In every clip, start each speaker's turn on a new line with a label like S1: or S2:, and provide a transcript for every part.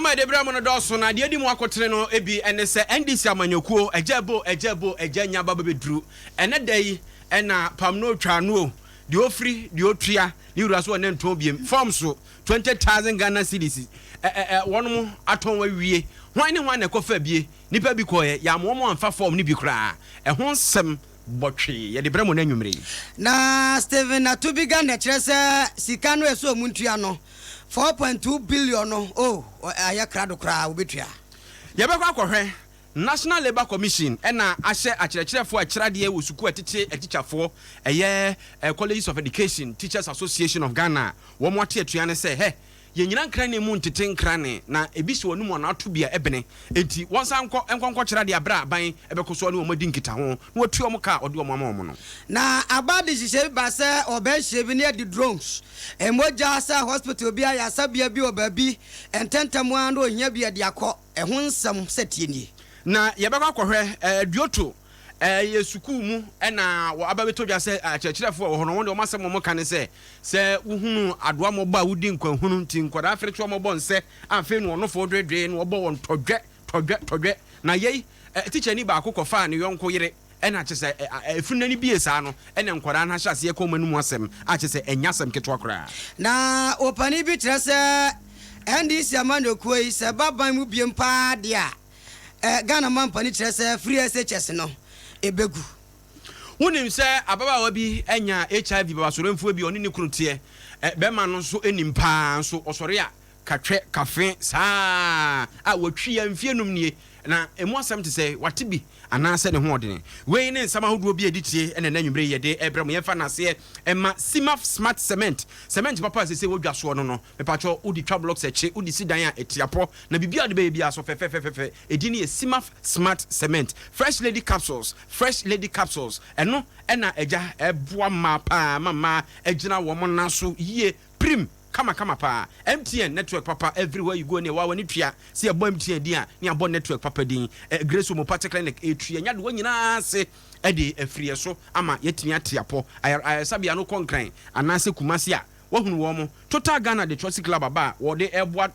S1: a yɛde brɛ mo no dɔɔso, na deɛ edi mu akotene no bi ne sɛ NDC amanyɔkuo agya bo, agya bo, agya nya ba bɛbɛduru ɛnɛ da yi, ɛna pam no otwa no o, deɛ ofiri deɛ otua ne wura so ɔne ntɔn biem form so 20,000 Ghana cedis ɛ ɛ ɛ wɔn atɔn awie. Hwan ne hwan na ɛkɔfa bie? Nipa bi kɔɛ yɛ ama wɔn amfa form no bi koraa. Ɛho nsɛm bɔtwee yɛde brɛ mo no anwummerɛ yi.
S2: Na Stephen Atubiga na kyerɛ sɛ sika no ɛsɛ ɔmu ntua no 4.2 billion no o ayɛ krado koraa wobɛtua.
S1: Yɛbɛkɔ akɔhwɛ National Labour Commission ɛna ahyɛ akyerɛkyerɛfoɔ a ɛkyerɛadeɛ wɔ sukuu a ɛtete atikyafoɔ, ɛyɛ Colleges of Education Teachers Association of Ghana, wɔn ate atua ne sɛ hɛ yɛnyina nkrane mu ntete nkrane na ebi si wɔn mu a n'ato bi a ɛbene, enti wɔn nsa nkɔ nkɔnkɔ kyerɛ adeɛ abere a aban ɛbɛkɔ so ne wɔn adi nkitaho na wɔatua wɔn ka a ɔde wɔn ama wɔn no.
S2: Na aba de hyehyɛ bi ba sɛ ɔbɛnhyɛ bi ne adi drones mogya sɛ hospital bi ayɛ asabea bi wɔ baabi ntɛntɛm a na ohia bi adi akɔ. Ɛho nsɛm sɛ tie nie.
S1: Na yɛbɛkɔ akɔhwɛ Aduoto ɛyɛ sukuu mu ɛna wɔ aba bɛtɔ dwa sɛ akyerɛkyerɛfoɔ a wɔ hɔ no, wɔn deɛ wɔn asɛm wɔn ka ne sɛ wohunu adoa mmɔbɔ a wodi nkwanhunu nti nkwadaa afere wɔn bɔ nsɛ afei na ɔnofoɔ dwedwee na wɔbɔ wɔn tɔdwɛ tɔdwɛ tɔdwɛ. Na yei tikyani baako kɔfaa ne yɔnko yere ɛna kyɛ sɛ efunu n'ani bie saa no ɛna nkwadaa no ahyɛ aseɛ kɔn mu anum asɛm a kyɛ sɛ ɛnya asɛm ketewa koraa.
S2: Na ɔpanin bi kyerɛ sɛ NDC amanyɔkuo yi sɛ ba ban mu biem paa deɛ a Ghana mampani kyerɛ sɛ free SHS no ɛbɛgu.
S1: Wonim sɛ ababaawa bi anya HIV babasorɛmfoɔ bi, ɔne ne kunu teɛ, bɛrima no nso nim paa nso ɔsɔre a katwɛ kafe saa a watwi ya mfie 5 nie, na emu asɛm te sɛ wate bi anaasɛ ne ho ɔdene. Wei ne nsɛm ahodoɔ bi a ɛdi tie ɛna ɛna nwummerɛ yi yɛde ɛbrɛ mo. Yɛmfa n'aseɛ ɛma Cimaf Smart Cement, cement papa a sese wɔdwa soɔ no. Mepatwɔ wode twa blocks akyi, wode si dan a ɛtiapɔ na biribi a wode bɛyɛ biara so fɛfɛfɛfɛ. Ɛdi no yɛ Cimaf Smart Cement. Fresh Lady Capsules, Fresh Lady Capsules, ɛno ɛna agya ɛboa mmaa paa ma mmaa agyina wɔn nan so yie prim kamakama paa. MTN network papa everywhere you go ne ɛwɔ w'ani tua sɛ yɛbɔ MTN din a ne yɛabɔ network papa din. Grace Homeopathic Clinic ɛtua nyadewa nyinaa ase ɛde afiri so ama yɛatumi ate apɔ ayaresabea no kɔ Nkran anaasɛ Kumase a wahunu wɔn mo. Total Ghana de Trɔsi Club aba a wɔde ɛboa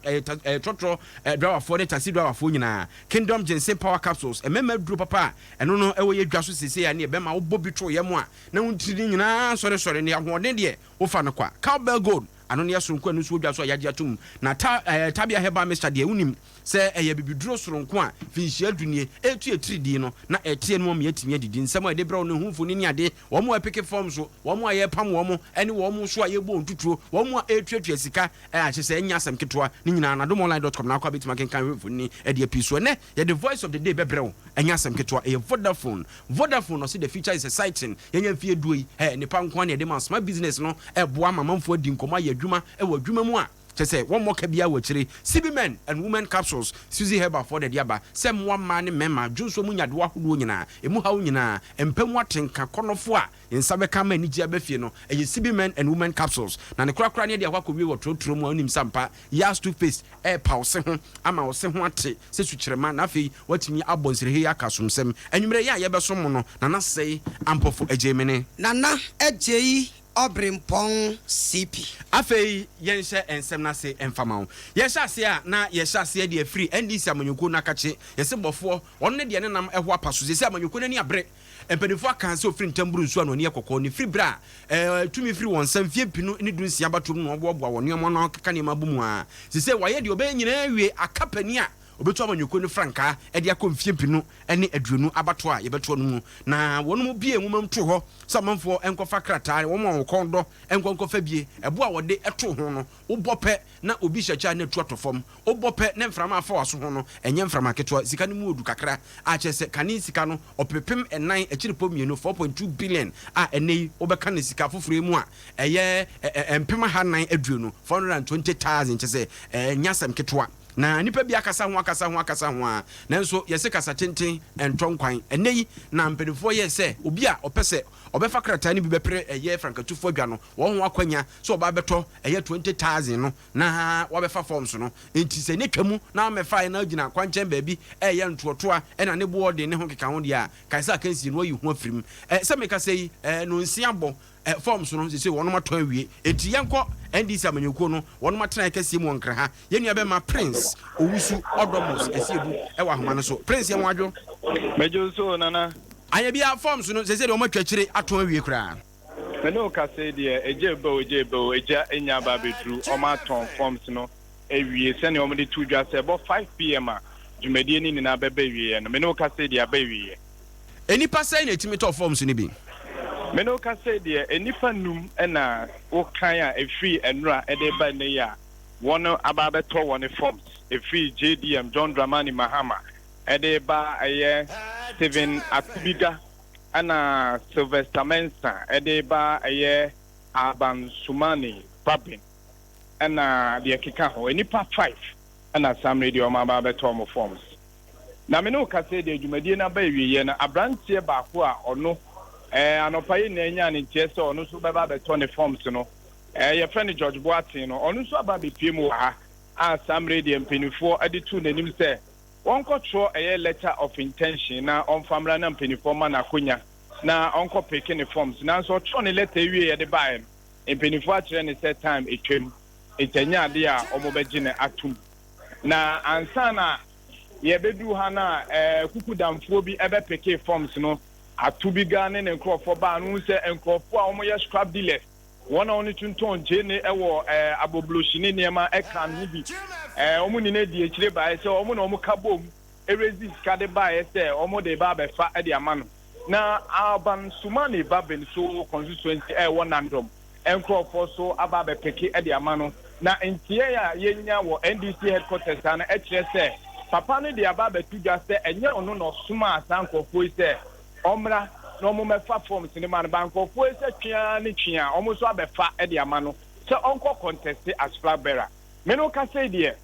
S1: trɔtrɔ driverfoɔ ne taxi driverfoɔ nyinaa. Kingdom Ginseng Power Capsules, mmarima duro papa a ɛno no ɛwɔ yɛ dwa so seesei a ne ɛbɛma wobɔ bi to yɛ mu a na wontiri ne nyinaa sɔresɔre ne ahoɔden deɛ wofa no kwa. Cowbell Gold ano ne yɛ soronko a ɛno nso wɔ dwa so a yɛagye atom. Na Tabia Herbal Mixture deɛ, wonim sɛ ɛyɛ bibiduro soronko a finhyia du nie ɛtu atiridii no na ɛteɛ no ma yɛatumi adidi. Nsɛm a yɛde brɛ wo no ho mfoni ne ade, wɔn a ɛpeke fam so, wɔn a yɛpam wɔn ne wɔn nso a yɛbɔ wɔn tutuo, wɔn a ɛtuatua sika ahyɛ sɛ ɛnyɛ asɛm ketewa ne nyinaa na adomonline.com na akɔ abɛtumi akenkan hwɛ mfoni ɛde apii so. Ɛnɛ yɛde Voice of the Day bɛbrɛ wo. Ɛnyɛ asɛm ketewa, ɛyɛ Vodafone. Vodafone ɔse the future is exciting. Yɛnya mfie 10 yi nipa nko a ne yɛde ma smart business no ɛboa ma amanfoɔ adi nkɔmmɔ ayɛ adwuma ɛwɔ adwuma mu a kyɛ sɛ wɔmmɔ ka biara wɔ akyire. CB Men and Women Capsules, Suzy Herbal foɔ de aba sɛ mmoa mmaa ne mmarima dwonso mu nyadewa ahodoɔ nyinaa, emu haw nyinaa, mpa mu atenka kɔnɔfo a nsa bɛka ma anigye aba fie no, ɛyɛ CB Men and Women Capsules. Na ne korakora ne de akɔ akɔwie wɔ torotoro mu a wonim sampa Yas toothpaste ɛɛpa wo se ho ama wo se ho ate sɛ sukyerɛma na afei woatumi abɔ nsirihei yi aka asomsɛm. Anwummerɛ yi a yɛbɛsom mo no, Nana Sɛe Ampɔfo Agyei mene.
S2: Nana Agyei Ɔberempɔn CP.
S1: Afei yɛnhyɛ nsɛm no ase mfa ma wo. Yɛhyɛ aseɛ a na yɛhyɛ aseɛ de afiri NDC amanyɔkuo no akakye yɛsɛ bɔfoɔ ɔno ne deɛ ne nam ɛho apa so sɛsɛ amanyɔkuo no ani abere. Mpanimfoɔ aka sɛ ofiri ntam buru nsuo a n'ani yɛ kɔkɔɔ ne firi berɛ a tumi firi wɔn nsa mfie 2016 abatoɔ mu na wɔboaboa wɔn nneɛma no akeka nneɛma abɔ mu a sɛsɛ wɔayɛ deɛ ɔbɛyɛ nyinaa wie aka panin a obɛtu amanyɔkuo no frankaa de akɔ mfie 2020 abatoɔ a yɛbɛtoɔ no mu. Na wɔn mu bie nwoma mu to hɔ sɛ amanfoɔ nkɔfa krataa, wɔn a wɔn kɔn dɔ nkɔfa bie. Ɛbo a wɔde ɛto ho no, wobɔ pɛ na obi hyɛ kyɛ a na etu atɔ fam. Wobɔ pɛ na mframa afa w'aso ho no, ɛnyɛ mframa ketewa. Sika no mu odu kakra a kyerɛ sɛ kane sika no 4.2 ɔpepem, 4.2 billion a ɛnɛ yi wobɛka ne sika foforɔ yi mu a ɛyɛ 420,000, 420,000, kyerɛ sɛ ɛnyɛ asɛm ketewa. Na nipa bi akasa ho akasa ho akasa ho a nanso yɛsɛ kasa tenten ɛntɔ nkwan. Ɛnɛ yi na mpanimfoɔ yɛ sɛ obi a ɔpɛ sɛ ɔbɛfa krataa no bi bɛpere ɛyɛ frankatufoɔ adwa no, wɔn ho akwanya sɛ ɔba bɛtɔ ɛyɛ 20,000 no na wabɛfa forms no. Nti sɛ ne twa mu na amɛfa na gyina kwankyɛn baabi ɛyɛ ntoɔtoa ɛna ne boɔ de ne ho keka ho deɛ a kae sɛ akansie no wayi ho afiri mu. Sɛ meka sɛ yi no nsia bɔ. Forms no sese wɔnom atɔ awie, enti yɛnkɔ NDC amanyɔkuo no wɔnom atenaeɛ kɛseɛ mu wɔ Nkran ha. Yɛn nua bɛma Prince Owusu Ɔdɔmos Asiedu wɔ ahoma no so. Prince, yɛn wadwo.
S3: Medwo so, Nana.
S1: Anyɛ bia forms no sese deɛ wɔn atwa akyire atɔn awie koraa.
S3: Me ne wo kasa yi deɛ, egya eba o, egya eba o, egya anya aba abɛduru, wɔn atɔn forms no awie sɛnea wɔn de to dwa sɛ ɛbɔ 5 p.m. a dwumadie no nyinaa bɛba awieɛ no, me ne wo kasa yi deɛ, aba awieɛ.
S1: Nnipa sɛn na ɛtumi tɔ forms no bi?
S3: Me ne wo kasa yi deɛ, nnipa num na wokan a ɛfiri nnora de ba nnɛ yi a wɔn aba abɛtɔ wɔn forms. Ɛfiri JDM, John Dramani Mahama, ɛde ba ɛyɛ Stephen Atubiga, ɛna Sylvester Mensah, ɛde ba ɛyɛ Alban Sumani Babin, ɛna deɛ keka ho, nnipa five ɛna saa mmerɛ deɛ wɔn aba abɛtɔ wɔn forms. Na me ne wo kasa yi deɛ, dwumadie no aba awieɛ no, aberanteɛ baako a ɔno anɔpa yi na anya ne nteɛ sɛ ɔno nso bɛba abɛtɔ ne forms no, yɛfrɛ no George Boateng no, ɔno nso aba abɛpie mu wɔ ha a saa mmerɛ deɛ mpanimfoɔ de to n'anim sɛ wɔnkɔtwerɛ ɛyɛ letter of intention na ɔmfa mmra na mpanimfoɔ ma n'akonya na ɔnkɔ pick ne forms. Nanso ɔtwerɛ ne letter wie yɛde baeɛ no, mpanimfoɔ akyerɛ ne sɛ time etwam, nti ɛnyɛ adeɛ a wɔbɛgye no atom. Na ansa na yɛbɛduru ha no a kuku damfoɔ bi ɛbɛ pick forms no, Atubiga ne ne nkurɔfoɔ baa no sɛ nkurɔfoɔ a wɔyɛ scrap dealers, wɔn a wɔn tontɔn gyeene wɔ Agbogbloshie ne nneɛma ɛka no ho bi, wɔn nyinaa di akyire baeɛ sɛ wɔn na wɔn ka bom erezi sika de baeɛ sɛ wɔn de ba abɛfa de ama no. Na Alban Sumani Babin so constituency ɛwɔ Nandom nkurɔfoɔ so aba abɛ pick de ama no. Na nteɛ a yɛnya wɔ NDC headquarters ha no ɛkyerɛ sɛ papa no de aba abɛto dwa sɛ ɛnyɛ ɔno na ɔsoma saa nkurɔfoɔ yi sɛ ɔmmra na ɔmo mɛfa forms ne ma no ba. Nkurɔfoɔ yi sɛ twea ne twea, ɔmo nso abɛfa de ama no sɛ ɔnkɔ contest as flag bearer. Me no kasa yi deɛ,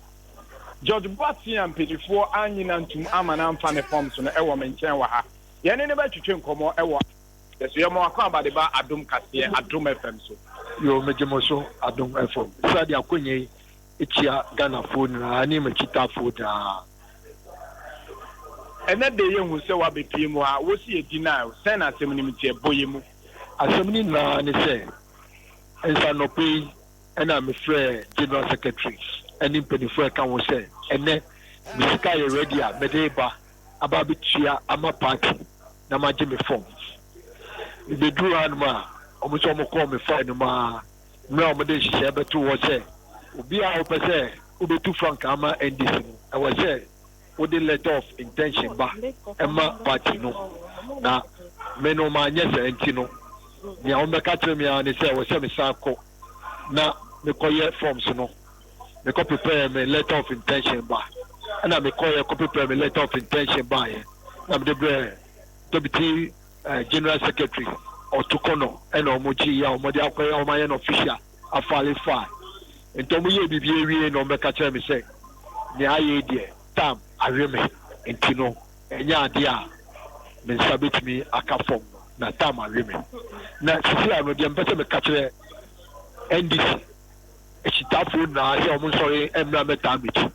S3: George Boateng a mpanyinfoɔ anyina ntum ama no amfa ne forms no ɛwɔ me nkyɛn wɔ ha. Yɛne ne bɛtwetwe nkɔmmɔ ɛwɔ yɛso. Yɛmɔ akɔ abade ba Adom Kaseɛ, Adom FM so.
S4: Yo, megye mo so, Adom FM. Sɛde akɔnya yi ekyia Ghanafoɔ nyinaa ne makyitaafoɔ nyinaa.
S3: Ɛnɛ de yɛhu sɛ woabɛpie mu a wosi yɛ denial sɛn na asɛm no mu nti ɛbɔ yɛ mu?
S4: Asɛm no nyinaa ne sɛ nsa nnɔpɛ yi ɛna mefrɛ general secretary ɛne mpanimfoɔ a ɛka ho sɛ ɛnɛ me sika yɛ ready a mede ba aba abɛtua ama party na magye me form. Mebɛduru hanom a, ɔmo sɛ ɔmo kɔɔ me file no mu a, mmerɛ a ɔmode nhyehyɛe bɛto hɔ sɛ obi a wopɛ sɛ wobɛtu frankaa ama NDC no, ɛwɔ sɛ wode letter of intention ba ɛma party no, na me no maanyɛ sɛ. Nti no nea wɔbɛka kyerɛ me ara ne sɛ ɛwɔ sɛ mesan kɔ na mekɔyɛ forms no, mekɔ prepare me letter of intention ba. Ɛna mekɔyɛ kɔ prepare me letter of intention baeɛ na mede brɛ deputy general secretary Ɔtokɔnɔ, ɛna ɔmo gye yi a ɔmo de akɔyɛ, ɔmo ayɛ no official afale file. Nti ɔmo yɛ biribi awie na ɔmo bɛka kyerɛ me sɛ nea ayɛ deɛ, time awe me, nti no ɛnyɛ adeɛ a me nsa bɛtumi aka fam no na time awe me. Na sisi a no deɛ, mpɛ sɛ meka kyerɛ NDC akyitaafoɔ nyinaa sɛ ɔmo nsɔre mmra mɛtaa m'akyi,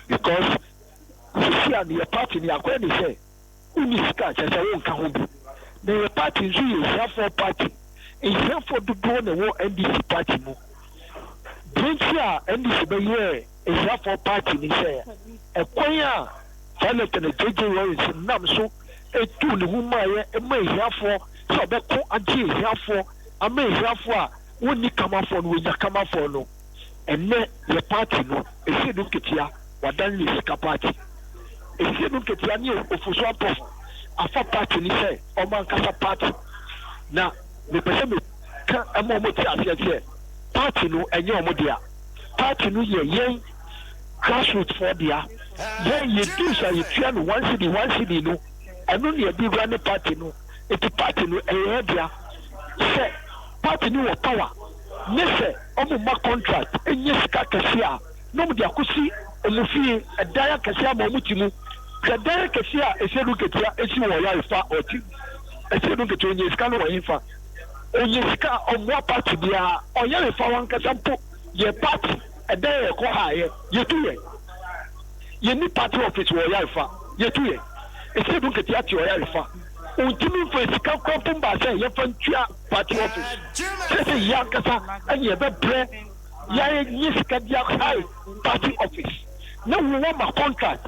S4: because sisi a no yɛ party no yɛakɔyɛ ne sɛ wonni sika kyerɛ sɛ wonka ho bi. Na yɛ party nso yɛ ahiafoɔ party, ahiafoɔ dodoɔ na ɛwɔ NDC party mu. Deɛ nti a NDC bɛyɛɛ ahiafoɔ party ni sɛ ɛkwan a Senator JJ Rawlings nam so etu ne ho maayɛ ɛma ahiafoɔ sɛ ɔbɛko agye ahiafoɔ ama ahiafoɔ a wonni kamafoɔ no wɔnya kamafoɔ no. Ɛnɛ yɛ party no Asiedu Nketia wadan ne sika party. Asiedu Nketia ne Ofosu Ampɔfo afa party ni sɛ ɔmo ankasa party. Na mepɛ sɛ meka ɛma ɔmo te aseɛ sɛ party no ɛnyɛ ɔmo dea. Party no yɛ yɛn grassroots foɔ dea. Yɛn yɛ dues a yɛtua no 1 cedi 1 cedi no, ɛno ne yɛde wura ne party no. Eti party no ɛyɛ yɛn dea. Sɛ party no wɔ power ne sɛ ɔmo ma contract enye sika kɛse a, na ɔmo de akɔsi ɔmo fie ɛdan akɛse ama ɔmo ti mu. Hwɛ dan akɛse a Asiedu Nketia esi wɔ Ɔyarefa ɔti. Asiedu Nketia onye sika no wɔ hefa? Onye sika a ɔmmoa party biara. Ɔyarefa wankasa mpo yɛ party ɛdan yɛ kɔ ha yɛ yɛtu yɛ yɛni party office wɔ Ɔyarefa, yɛtu yɛ. Asiedu Nketia te Ɔyarefa. Ontumi mfa sika koraa mpo mmaa sɛ yɛmfa ntua party office. Kyerɛ sɛ yɛn ankasa na yɛbɛbrɛ yɛanya sika de ahae party office. Na wo wɔma contract,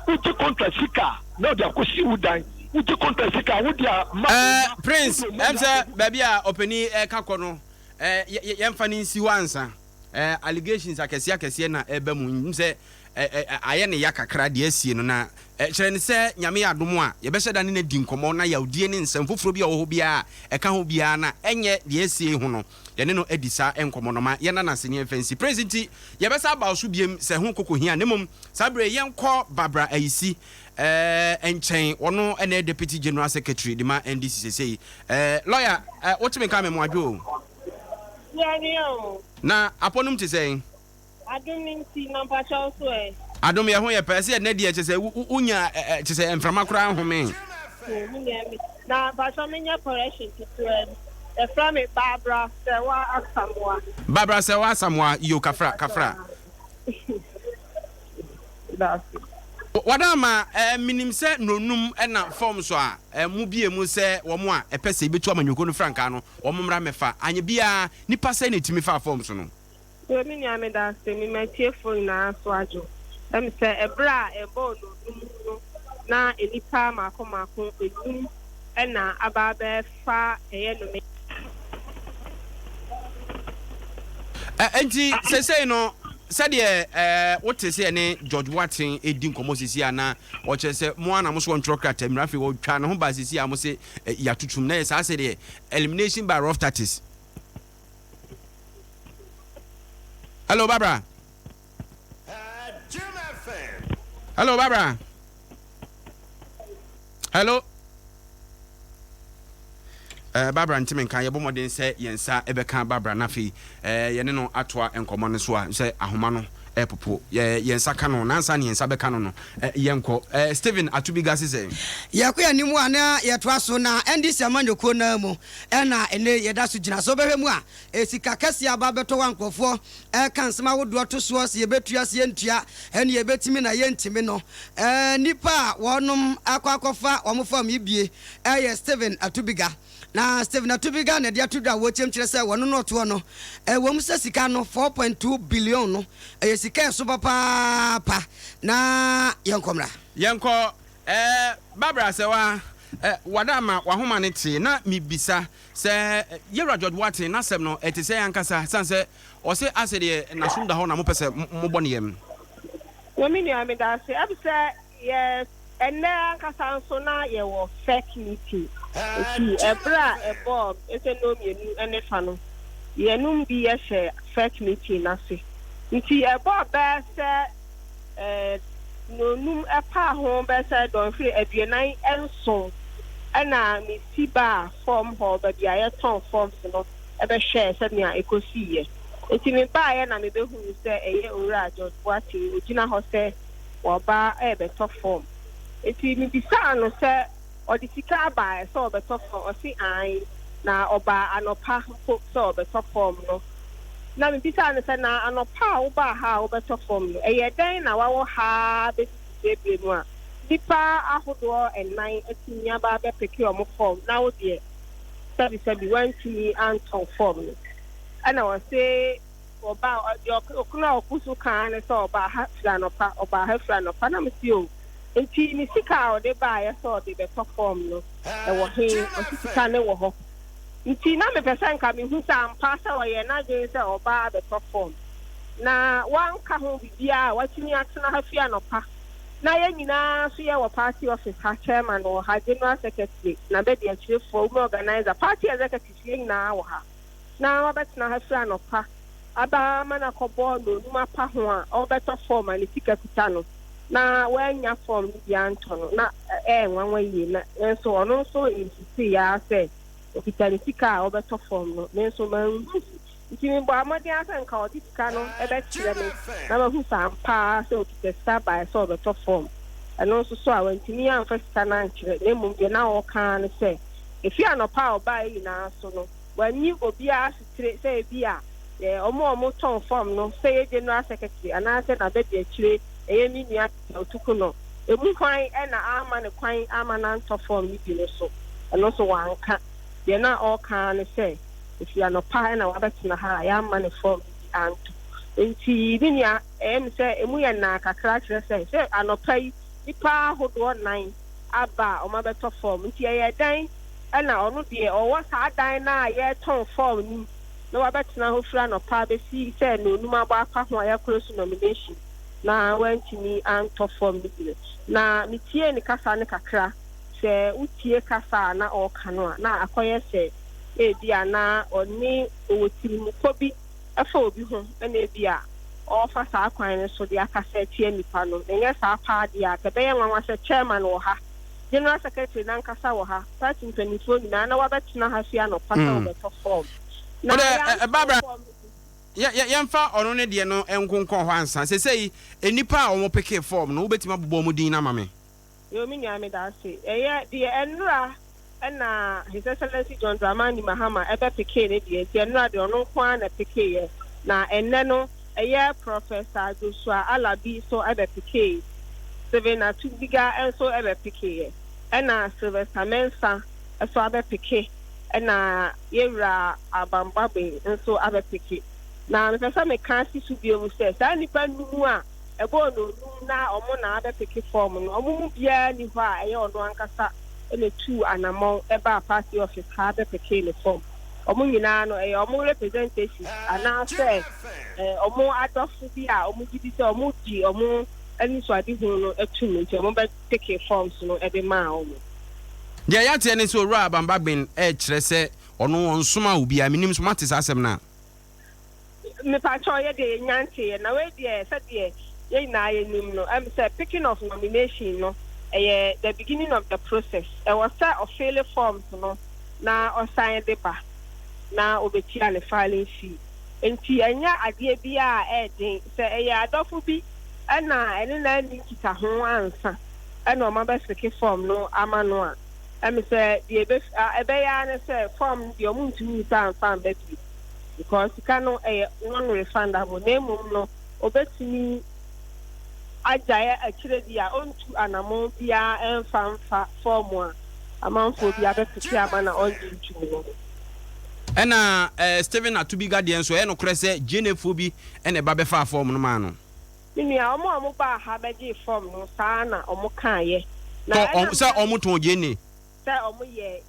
S4: wogye contract sika a na wode akɔsi wo dan, wogye contract sika a wode ama wo
S1: Eh,
S4: mma,
S1: Prince,
S4: wode wo
S1: ɛm
S4: mma
S1: sɛ
S4: akɔgu.
S1: baabi a ɔpanin reka kɔ no, eh, yɛ, yɛmfa no nsi hɔ ansa. Eh, allegations akɛseɛ akɛseɛ na ɛreba mu. N sɛ eh, eh, ayɛ ne ya kakra deɛ asie no, na eh, kyerɛ no sɛ Nyame yɛ adom a, yɛbɛhyɛ da ne no adi nkɔmmɔ na yawdie ne nsɛm foforɔ bi a ɛwɔ hɔ biara a ɛka ho biara na ɛnyɛ deɛ asie yi ho no, yɛne no adi saa nkɔmmɔ no. Ma yɛnna no ase ne yɛmfa nsi. Prince nti, yɛbɛsan aba wo so biom sɛ ɛho koko hia. Na mmom, saa berɛ yi, yɛnkɔ Barbara Ayisi eh, nkyɛn. Ɔno na ɛyɛ Deputy General Secretary de ma NDC seesei. Eh, lawyer, eh, wote me nka a, memoadwo o.
S5: Yɛnua o.
S1: Na apɔnum te sɛn?
S5: Adom no nti, na mpakyɛw nso ɛ?
S1: Adom yɛ ho yɛ pɛ sɛ ɛnɛ deɛ kyesɛ wo nya kyesɛ mframa koraa nhome.
S5: Oh me nua me na mpakyɛw me nyɛ correction ketewa bi yɛfrɛ me Barbara Sɛwa Asamoah.
S1: Barbara Sɛwa Asamoah yo kafra kafra. Wadaama eh menim sɛ nonum na forms a mo bie mu sɛ wɔn a ɛpɛ sɛ yɛbɛtu amanyɔkuo no frankaa no wɔn mmra mmɛfa anyɛ biara nipa sɛn na ɛtumi faa forms no.
S5: Yoo me nua medase me ma atiefoɔ nyinaa so adwo ɛm sɛ ɛberɛ a ɛbɔɔ nonum no na nnipa maako maako nnum ɛna aba abɛfa ɛyɛ nome.
S1: Enti seesei no, sɛdeɛ wote sɛ yɛne George Boateng redi nkɔmmɔ seesei a, na ɔkyerɛ sɛ mo ara na mo so wɔntwerɛ krataa mu, na afei wɔtwaa ne ho baa seesei a mo se yɛatotom. Na ɛyɛ saa sɛdeɛ elimination by rough tactics. Hello, Barbara. Hello, Barbara. Hello. Eh, Barbara ntimi nka yɛbɔ mmɔden sɛ yɛn nsa bɛka Barbara na afei eh, yɛne no atoa nkɔmmɔ no so a sɛ ahoma no ɛpopo yɛ yɛn nsa ka no nansa ne yɛn nsa bɛka no no eh, yɛnkɔ eh, Stephen Atubiga se sɛ.
S2: Yɛkɔ yɛn anim a na yɛtoa so na NDC amanyɔkuo no ara mu na ɛnnɛ yi yɛda so gyina. Sɛ wobɛhwɛ mu a, sika kɛseɛ aba abɛtɔ hɔ a nkurɔfoɔ reka nsɛm ahodoɔ to soɔ sɛ yɛbɛtua sɛ yɛntua, ɛne yɛbɛtumi na yɛntumi no. Nnipa a wɔnom akɔ akɔfa wɔn fam yi bie yɛ Stephen Atubiga. Na Stephen Atubiga na ɛde ato dwa a wɔkyɛm kyerɛ sɛ wɔno no ɔtoɔ no, ɛwom sɛ sika no 4.2 billion no ɛyɛ sika ɛso papaapa. Na yɛnkɔ mmra.
S1: Yɛnkɔ eh, Barbara Asɛwa eh, wada ama w'ahoma no tee na mebisa sɛ Yɛwura George Boateng n'asɛm no ɛte sɛn ankasa sane sɛ ɔse ase deɛ n'asom da hɔ na mopɛ sɛ mobɔ ne yam.
S5: Wo me nua medase ɛm sɛ yɛ ɛnɛ ankasa nso na yɛwɔ fec meeting nti ɛberɛ a ɛbɔɔ ɛsɛ nnɔn mienu ne fa no yɛnom bi yɛhyɛ fec meeting no ase nti ɛbɔɔ bɛɛ sɛ Nnɔnnum paa ho bɛyɛ sɛ dɔnhwere 47 na mesi baa fam hɔ, baabi a yɛtɔn forms no bɛhwɛɛ sɛnea ɛkɔsiiɛ. Nti mebaeɛ na mebɛhuu sɛ ɛyɛ Owura George Boateng, ɔgyina hɔ sɛ waba rebɛtɔ form. Nti mebisaa no sɛ Ɔde sika aba ɛ sɛ ɔbɛtɔ fɔm? Ɔse aane, na ɔbaa anɔpa mpo sɛ ɔbɛtɔ fɔm no. Na mebisaa no sɛ, na anɔpa a wobaa ha a wobɛtɔ fɔm no, ɛyɛɛ dɛn na wawɔ ha ara bɛsi sesɛɛ berɛ mu a nnipa ahodoɔ nnan atumi aba abɛpeke wɔn fɔm na wo deɛ sɛbisɛbi woantumi antɔ fɔm no? Ɛna ɔse ɔbaa, deɛ ɔkono a ɔko so kaa ne sɛ ɔbaa ha firi anɔpa, ɔbaa ha firi anɔpa. Na mese o. Enti ne sika a ɔde baeɛ sɛ ɔde rebɛtɔ fɔɔm no, ɛwɔ he? Ɔse sika no wɔ hɔ. Nti na mepɛ sɛ nka mehu sɛ ampa sɛ ɔyɛɛ n'adwene sɛ ɔba abɛtɔ fɔɔm, na wanka ho biribiara a watumi atena ha firi anɔpa. Na yɛn nyinaa nso yɛwɔ party office ha, chairman wɔ ha, general secretary, n'abadiakyirefoɔ, women organiser, party executives, yɛn nyinaa wɔ ha. Na wabɛtena ha firi anɔpa aba ama no akɔbɔ nnɔnnum apa ho a ɔrebɛtɔ fɔɔm a ne sika kuta no na wannya fɔɔm no bi antɔ no, na ɛyɛ nwanwa yie. Na nanso ɔno nso insistee ara sɛ ɔkita ne sika a ɔrebɛtɔ fɔɔm no. Me nso manhu. Nti mebɔɔ mmɔden ara sɛ nka ɔde sika no bɛkyerɛ me na mahu sɛ ampa ara sɛ ɔkita sika baeɛ sɛ ɔrebɛtɔ fɔɔm. Ɛno nso so a wantumi amfa sika no ankyerɛ, na mmom deɛ na ɔreka ara ne sɛ ɛfiri anɔpa a ɔbaeɛ nyinaa so no, Wanyi obiara asotire sɛ ebia wɔn a wɔtɔn fam no, sɛ ɛyɛ General Secretary anaasɛ n'abadiakyire, ɛyɛ me nua Peter Otuku no, emu hwan na amma no kwan amma no antɔ fam no bi no so. Ɛno nso wanka. Deɛ na ɔreka ara ne sɛ ɛfiri anɔpa na wabɛtena ha a yɛamma no fɔɔm no bi anto. Enti me nua, ɛyɛ me sɛ ɛmu yɛ naa kakra kyerɛ sɛ, sɛ anɔpa yi nnipa ahodoɔ nan aba a wɔabɛtɔ fɔɔm. Nti ɛyɛ dɛn na ɔno deɛ ɔwɔ saa dan no a yɛretɔn fɔɔm no mu na wabɛtena hɔ firi anɔpa bɛsi sɛ nnɔnnum abɔ apa ho a yɛakora su nomination na wantumi antɔ fɔɔm no bi no. Na metiee ne kasa no kakra. Sɛ wotie kasa a na ɔreka no a, na akɔyɛ sɛ ebia na ɔne ɔwɔ tirimupɔ bi fa obi ho na ebia ɔrefa saa kwan no so de akasa atia nnipa no. Na ɛnyɛ saa paa deɛ a, anka ɛbɛyɛ nwanwa sɛ chairman wɔ ha, general secretary no ankasa wɔ ha, party mpanimfoɔ nyinaa na wɔabɛtena ha fi anɔpa sɛ wɔbɛtɔ fɔɔm. Na
S1: Wode, ɛ,
S5: yɛantɔn
S1: Barbara,
S5: fɔɔm no bi.
S1: yɛ, yɛ, yɛmfa ɔno ne deɛ no nkonkɔn hɔ ansa. Seesei, nnipa a wɔpekee fɔɔm no, wobɛtumi abobɔ wɔn din no ama me?
S5: Yoo me nua meda ase. Ɛyɛ deɛ ɛnora na His Excellency John Dramani Mahama ɛbɛ pekee ne deɛ nti ɛnora deɛ ɔno nko ara na ɛpekeeɛ na ɛnnɛ no ɛyɛ Professor Joshua Alabi nso ɛbɛ pekee, Stephen Atubiga nso ɛbɛ pekeeɛ ɛna Sylvester Mensah nso abɛ peke ɛna yɛwura Alban Bagbin nso abɛ peke. Na mepɛ sɛ meka si so bio sɛ saa nnipa num a ɛbɔɔ no onum na wɔn na abɛpeke fɔɔm no, wɔn mu biara nni hɔ a ɛyɛ ɔno ankasa na etuu anamɔn baa party office ha bɛpekee ne fɔɔm. Wɔn nyinaa no, ɛyɛ wɔn representatives anaasɛ wɔn adɔfo bi a wɔgye di sɛ wɔgye wɔn anisoadehu no tom nti wɔbɛpeke forms no de maa wɔn.
S1: Deɛ yɛateɛ ne sɛ Owura Abambagbin rekyerɛ sɛ ɔno ɔnsomaa obiara. Mennim sɛ moate saa asɛm no a.
S5: Mepakyɛw yɛ deɛ yɛnya nteeɛ na wei deɛ sɛdeɛ yɛn nyinaa yɛnim no ɛm sɛ picking of nomination no ɛyɛ the beginning of the process ɛwɔ sɛ ɔfille forms no na ɔsan de ba na ɔbɛtua ne filing fee nti ɛnyɛ adeɛ biara a ɛɛden sɛ ɛyɛ adɔfo bi ɛna ɛne no anni nkitaho ansa ɛna ɔma bɛfeke form no ama no a ɛm sɛ deɛ ɛbɛyɛ ara ne sɛ form no deɛ ɔmo ntumi nsa mfa mma bio. Because sika no ɛyɛ non refundable na mmom no obetumi agyae akyire bi a ɔntu anamɔn biara ɛmfa mfa fɔɔm a amanfoɔ bi abɛpeke ama na ɔngye ntum no.
S1: Ɛna Stephen Atubiga deɛ nso ɛyɛ nokorɛ sɛ GNA foɔ bi na ɛba bɛfaa fɔɔm no maa no.
S5: Me nua, wɔn a wɔbaa ha bɛgyee fɔɔm no saa na wɔkaeɛ. Na
S1: Tɔ,
S5: ɛnam
S1: sɛ wɔtɔn GNA.
S5: Sɛ wɔyɛ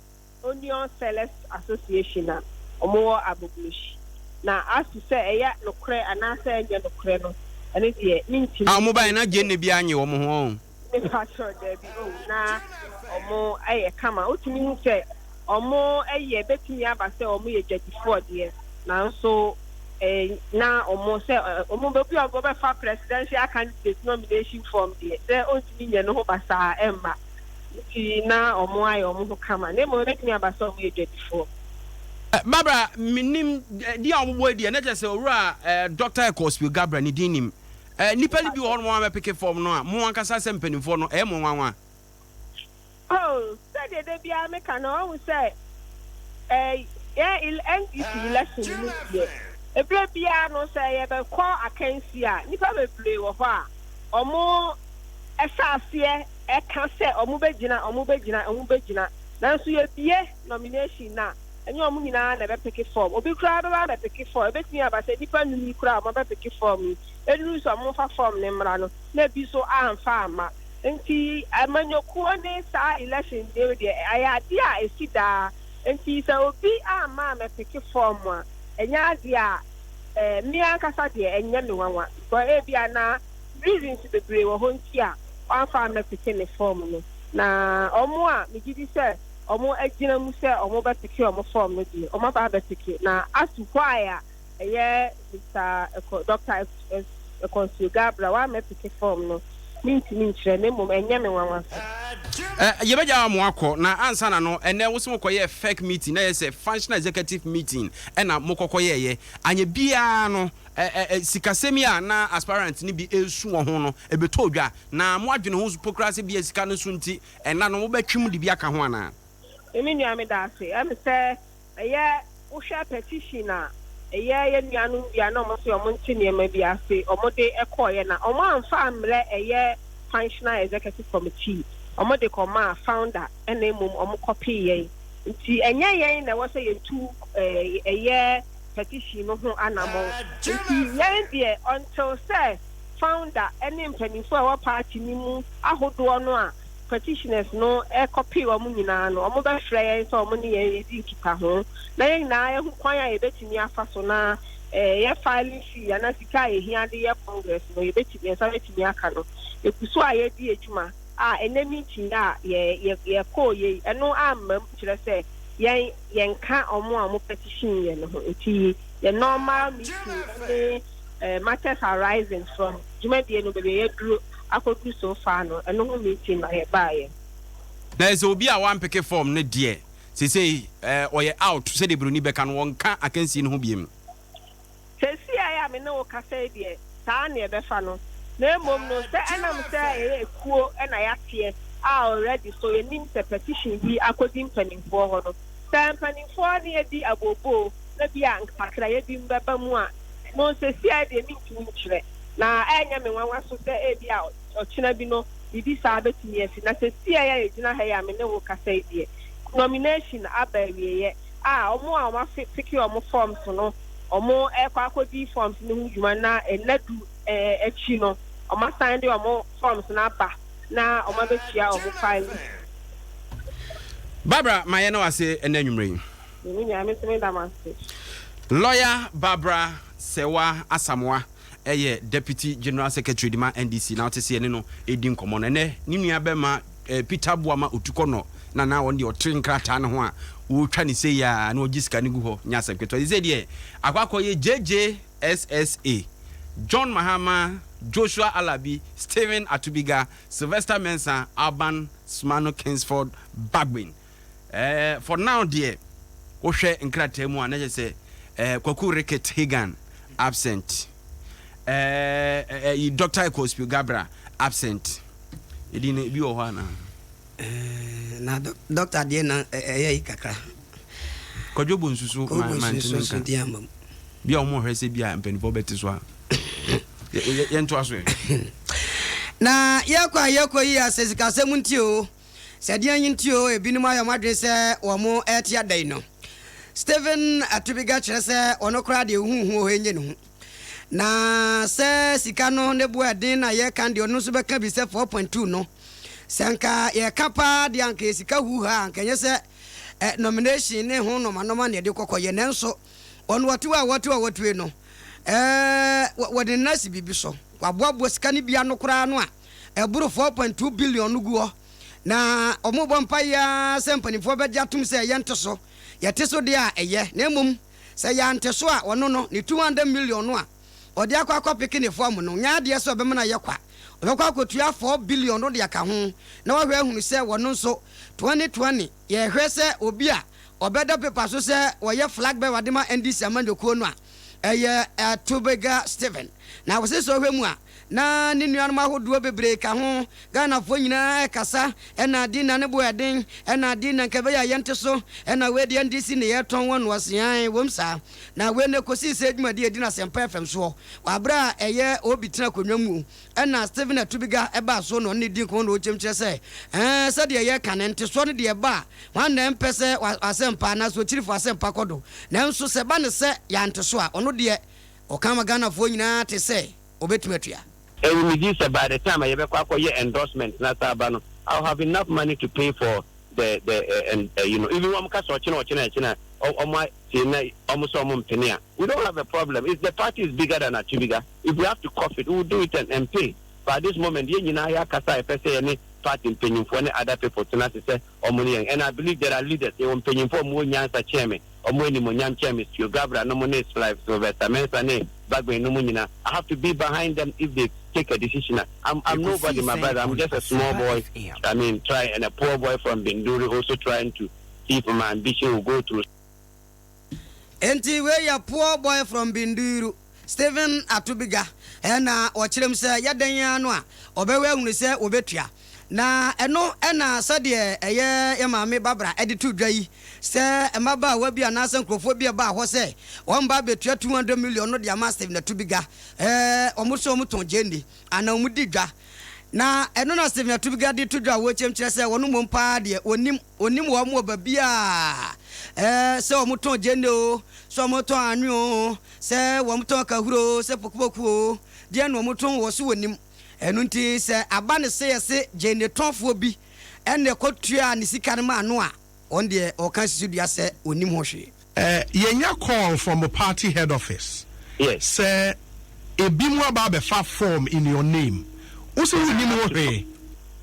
S5: Onion Sellers Association a wɔwɔ Agbogbloshie. Na as to sɛ ɛyɛ nokorɛ anaasɛ ɛnyɛ nokorɛ no, ɛno deɛ mentumi
S1: A wɔbaeɛ na
S5: nkyerɛ.
S1: gyeene biara nye wɔn ho ɔn.
S5: Mepakyɛw, daabi oh, na wɔyɛ kama. Wotumi hu sɛ wɔyɛ, ɛbɛtumi aba sɛ wɔyɛ dwadifoɔ deɛ, nanso eh, na wɔn sɛ wɔn obi a wɔbɛfa presidential candidate nomination form deɛ, sɛ ɔntumi nyɛ ne ho basaa ɛmma. Nti na wɔn ayɛ wɔn ho kama, na mmom ebetumi aba sɛ wɔyɛ dwadifoɔ.
S1: Barbara, mennim din a wɔbobɔ yi deɛ, na kyerɛ sɛ Owura Dɔkta Ekospio Gabriel ne din nim. Nnipa no bi wɔ hɔnom a wɔabɛpeke fɔm no a, mo ankasa sɛ mpanimfoɔ no, ɛyɛ mo nwanwa?
S5: Oh, sɛdeɛ da biara meka no, wahu sɛ eh, yɛn NDC election mu deɛ, ɛberɛ biara no sɛ yɛbɛkɔ akansie a, nnipa bebree wɔ hɔ a wɔn hyɛ aseɛ ɛka sɛ ɔmo bɛgyina, ɔmo bɛgyina, ɔmo bɛgyina, nanso yɛbue nomination no a, ɛnyɛ ɔmo nyinaa na ɛbɛpeke form. Obi koraa bɛba abɛpeke form, ɛbɛtumi aba sɛ nnipa num yi koraa a ɔmo abɛpeke form yi, ɛduru sɛ ɔmo mfa form no mmra no, na ebi nso amfa amma. Nti amanyɔkuo ne saa election deɛ deɛ, ɛyɛ adeɛ a ɛsi daa. Nti sɛ obi amma ammɛpeke form a, ɛnyɛ adeɛ a, eh, me ankasa deɛ ɛnyɛ me nwanwa, because ebia na reasons bebree wɔ hɔ nti a wamfa ammɛpeke ne fɔɔm no. Na wɔn a megye di sɛ wɔagyina mu sɛ wɔbɛpeke wɔn fɔɔm no deɛ, wɔaba abɛpeke. Na as to why a ɛyɛ Mister Eko, Doctor Ekonsuo Gabriel wammɛpeke fɔɔm no, mentumi nkyerɛ, na mmom ɛnyɛ me nwanwa so.
S1: Yɛbɛgya mo akɔ, na ansa na no, ɛnnɛ wo se mokɔyɛɛ FEC meeting, na ɛyɛ sɛ Functional Executive Meeting ɛna mokɔkɔyɛeɛ. Anyɛ biara no, sikasɛm yi a na aspirant no bi resu wɔ ho no, ɛbɛtɔɔ dwa. Na moadwene ho mpo koraa sɛ bia sika no so nti, ɛnna no mobɛtwe mu de bi aka ho anaa?
S5: Me nua meda ase. Ɛm sɛ ɛyɛ wohwɛ petition a ɛyɛ yɛn nuanom bi a na wɔn se wɔn nte nneɛma bi ase wɔn de kɔɔeɛ na wɔn amfa ammrɛ ɛyɛ functional executive committee. Wɔde kɔmaa founder ɛna mmom wɔn kɔpee yɛn. Nti ɛnyɛ yɛn na ɛwɔ sɛ yɛtu ɛyɛ petition no ho anamɔn. Nti yɛn deɛ until sɛ founder ne mpaninfoɔ a ɛwɔ party no mu ahodoɔ no a petitioners no kɔpee wɔn nyinaa no, wɔbɛfrɛ yɛn sɛ wɔn ne yɛn redi nkitaho na yɛn nyinaa yɛahu kwan a yɛbɛtumi afa so na yɛ filing fee anaa sika a yɛhia de yɛ congress no yɛbɛtumi, yɛn nsa bɛtumi aka no. Yɛgu so a yɛredi adwuma a ɛnnɛ meeting a yɛ yɛ yɛkɔɔ yei ɛno amma mu kyerɛ sɛ yɛn yɛnka wɔn a wɔn petition yɛ no ho nti yɛ normal meeting ne matters arising from dwumadie no baabi a yɛaduru akɔduru so far no ɛno ho meeting na yɛbaeɛ.
S1: Na ɛsɛ obi a wampeke form no deɛ seesei ɔyɛ out sɛdeɛ broni bɛka no wɔnka akansie no ho biom.
S5: Seesei a me ne wo kasa yi deɛ, saa na yɛbɛfa no. Na mmom no, sɛ ɛnam sɛ yɛyɛ ekuo na yɛateɛ a already so yɛnim sɛ petition bi akɔdi mpanimfoɔ hɔ no, sɛ mpanimfoɔ ne yɛdi abooboo na bi a nsakraeɛ bi bɛba mu a, no seesei deɛ mentumi nkyerɛ. Na ɛrenyɛ me nwanwa so sɛ ebi a ɔkyena bi no biribi saa bɛtumi asi. Na seesei a yɛgyina ha yi a me ne wo kasa yi deɛ, nomination aba awieeɛ a wɔn a wɔapeke wɔn forms no, wɔrekɔ akɔdi forms no ho dwuma na nna du akyi no, wɔasan de wɔn forms no aba na wɔabɛtua wɔn filing fee.
S1: Barbara, ma yɛn na wase ɛnɛ anwummerɛ yi.
S5: Me nua, me nso meda mo ase.
S1: Lawyer Barbara Serwaa Asamoah yɛ Deputy General Secretary de ma NDC na wote sɛ yɛne no redi nkɔmmɔ no. Ɛnnɛ, ne nua bɛrima Peter Boamah Otukɔnɔ na na ɔno deɛ ɔte nkrataa no ho a wɔretwa no sei ara na ɔgye sika no gu hɔ nyɛ asɛm ketewa. Seesei deɛ akɔ akɔyɛ JJSSA, John Mahama, Joshua Alabi, Stephen Atubiga, Sylvester Mensah, Alban Sumano Kingsford Bagbin. Eh, for now deɛ, wohwɛ nkrataa mu a na kyerɛ sɛ eh, Kwaku Rickett Hagan absent. Eh, eh, Dr. Ekospio Gabra absent. Edin no ebi wɔ hɔ anaa?
S2: Eh, na doctor deɛ na ɛyɛ yi kakra.
S1: Kwadwo Bonsu so ma ma ntumi nka. Bi a wɔn hwɛ sɛ bi a mpanimfoɔ bɛte so a. Yɛntoa so ɛ.
S2: Na yɛkɔ a yɛkɔ yi a sɛ sikasɛm nti o, sɛ deɛn nti o, ebinom ayɛ wɔn adwene sɛ wɔn rete ada yi no. Stephen Atubiga kyerɛ sɛ ɔno koraa deɛ huhu wɔ hɔ ɛnyɛ ne hu. Na sɛ sika no ne bo ɛden na yɛka deɛ ɔno nso bɛka bi sɛ 4.2 no. Sɛ nka yɛka paa deɛ anka yɛ sika huha anka ɛnyɛ sɛ eh, nomination ne ho nɔmanɔma na yɛde kɔkɔyɛ nanso ɔno ɔte hɔ a wɔte hɔ a wɔtue no eh, wɔde ne nan asi biribi so. Waboaboa sika no bi ano koraa no a ɛboro 4.2 billion no gu hɔ. Na wɔbɔ mpaeɛ ara sɛ mpanimfoɔ bɛgye atom sɛ yɛnte so. Yɛte so deɛ a, ɛyɛ. Na mmom sɛ yɛante so a, ɔno no, ne 200 million no a ɔde akɔ akɔpeke ne fɔɔm no, nyɛ adeɛ sɛ ɔbɛma no ayɛ kwa. Ɔbɛkɔ akɔtua 4 billion no de aka ho na wahwɛ ahunu sɛ wɔno nso 2020 yɛhwɛ sɛ obi a ɔbɛda paper so sɛ ɔyɛ flag bearer de ma NDC amanyɔkuo no a, ɛyɛ Tobega Stephen. Na wɔse sɛ ɔhwɛ mu a, na ne nuanom ahodoɔ bebree ka ho. Ghanafoɔ nyinaa ɛkasa, ɛna adi na ne bo ɛden, ɛna adi na nka ɛbɛyɛ a yɛnte so, ɛna wei deɛ NDC ne yɛtɔn wɔn no ɔse ae, wom saa. Na wei no ɛkɔsii sɛ dwumadie a ɛdi no Asɛmpa FM soɔ, wɔ aberɛ a ɛyɛ Obi tena akonnwa mu, ɛna Stephen Atubiga ɛbaa soɔ na ɔne no di nkɔmmɔ na ɔkyɛm kyerɛ sɛ, ɛɛ sɛdeɛ yɛka no ntesoɔ no deɛ ɛba a, hwan na ɛmpɛ sɛ w'asɛmpa anaasɛ ɔkyirifoɔ asɛmpa kɔ do, nanso sɛ ɛba no sɛ yɛante so a, ɔno deɛ ɔka ma Ghanafoɔ nyinaa te sɛ ɔbɛtumi atua.
S6: Ɛwɔ me di sɛ by the time a yɛbɛkɔ akɔyɛ endorsement na saa aba no, I will have enough money to pay for the the eh, and eh, you know, even wɔn ka sɛ ɔkyena ɔkyena ɛkyena wɔn atie na wɔn sɛ wɔn mpene a, we don't have a problem. It's the party is bigger than Atubiga. If we have to cough it, we will do it and, and pay. But at this moment, yɛn nyinaa yɛakasa a yɛpɛ sɛ yɛne party mpanyinfoɔ ne other people tena ase sɛ wɔn ne yɛn. And I believe there are leaders, yɛwɔ mpanyinfoɔ a wɔn wɔ nyansa kyɛn me, wɔn animuonyam kyɛn me, Stuart Gabra nom ne Sylvester Mensah ne Bagbin nom nyinaa. I have to be behind them if they take a decision a. I'm, I'm nobody, my brother. I'm just a small boy. I mean, try and a poor boy from Binduri also trying to see if my ambition will go through.
S2: Enti wei yɛ poor boy from Binduri, Stephen Atubiga, ɛna ɔkyerɛ mu sɛ yɛ dɛn ara no a ɔbɛhwɛ ahunu sɛ wɔbɛtua. Na ɛno na sɛdeɛ ɛyɛ yɛn maame Barbara de too dwa yi sɛ mmabaawa bi anaasɛ nkurɔfoɔ bi a ɛbaa hɔ sɛ wɔn ba abɛtua 200 million no de ama Stephen Atubiga, ɛɛ wɔn sɛ wɔtɔn gyeene anaa wɔdi dwa. Na ɛno na Stephen Atubiga de to dwa a wɔkyɛm kyerɛ sɛ wɔn mmom paa deɛ wɔnim wɔnim wɔn wɔ baabiara ɛɛ sɛ wɔn tɔn gyeene o, sɛ wɔn tɔn anwe o, sɛ wɔn tɔn kahuro o, sɛ pokupoku o, deɛ na wɔn tɔn wɔ so wɔnim. Ɛno nti sɛ aba ne sɛ yɛse gyeene tɔnfoɔ bi ɛna ɛkɔtuaa ne sika no maa no a, wɔn deɛ wɔka si so dua sɛ wɔnnim ho hwee.
S7: Eh, yɛnya call from party head office
S6: Yes.
S7: sɛ ebinom aba abɛfa form in your name. Wo se wonnim ho hwee?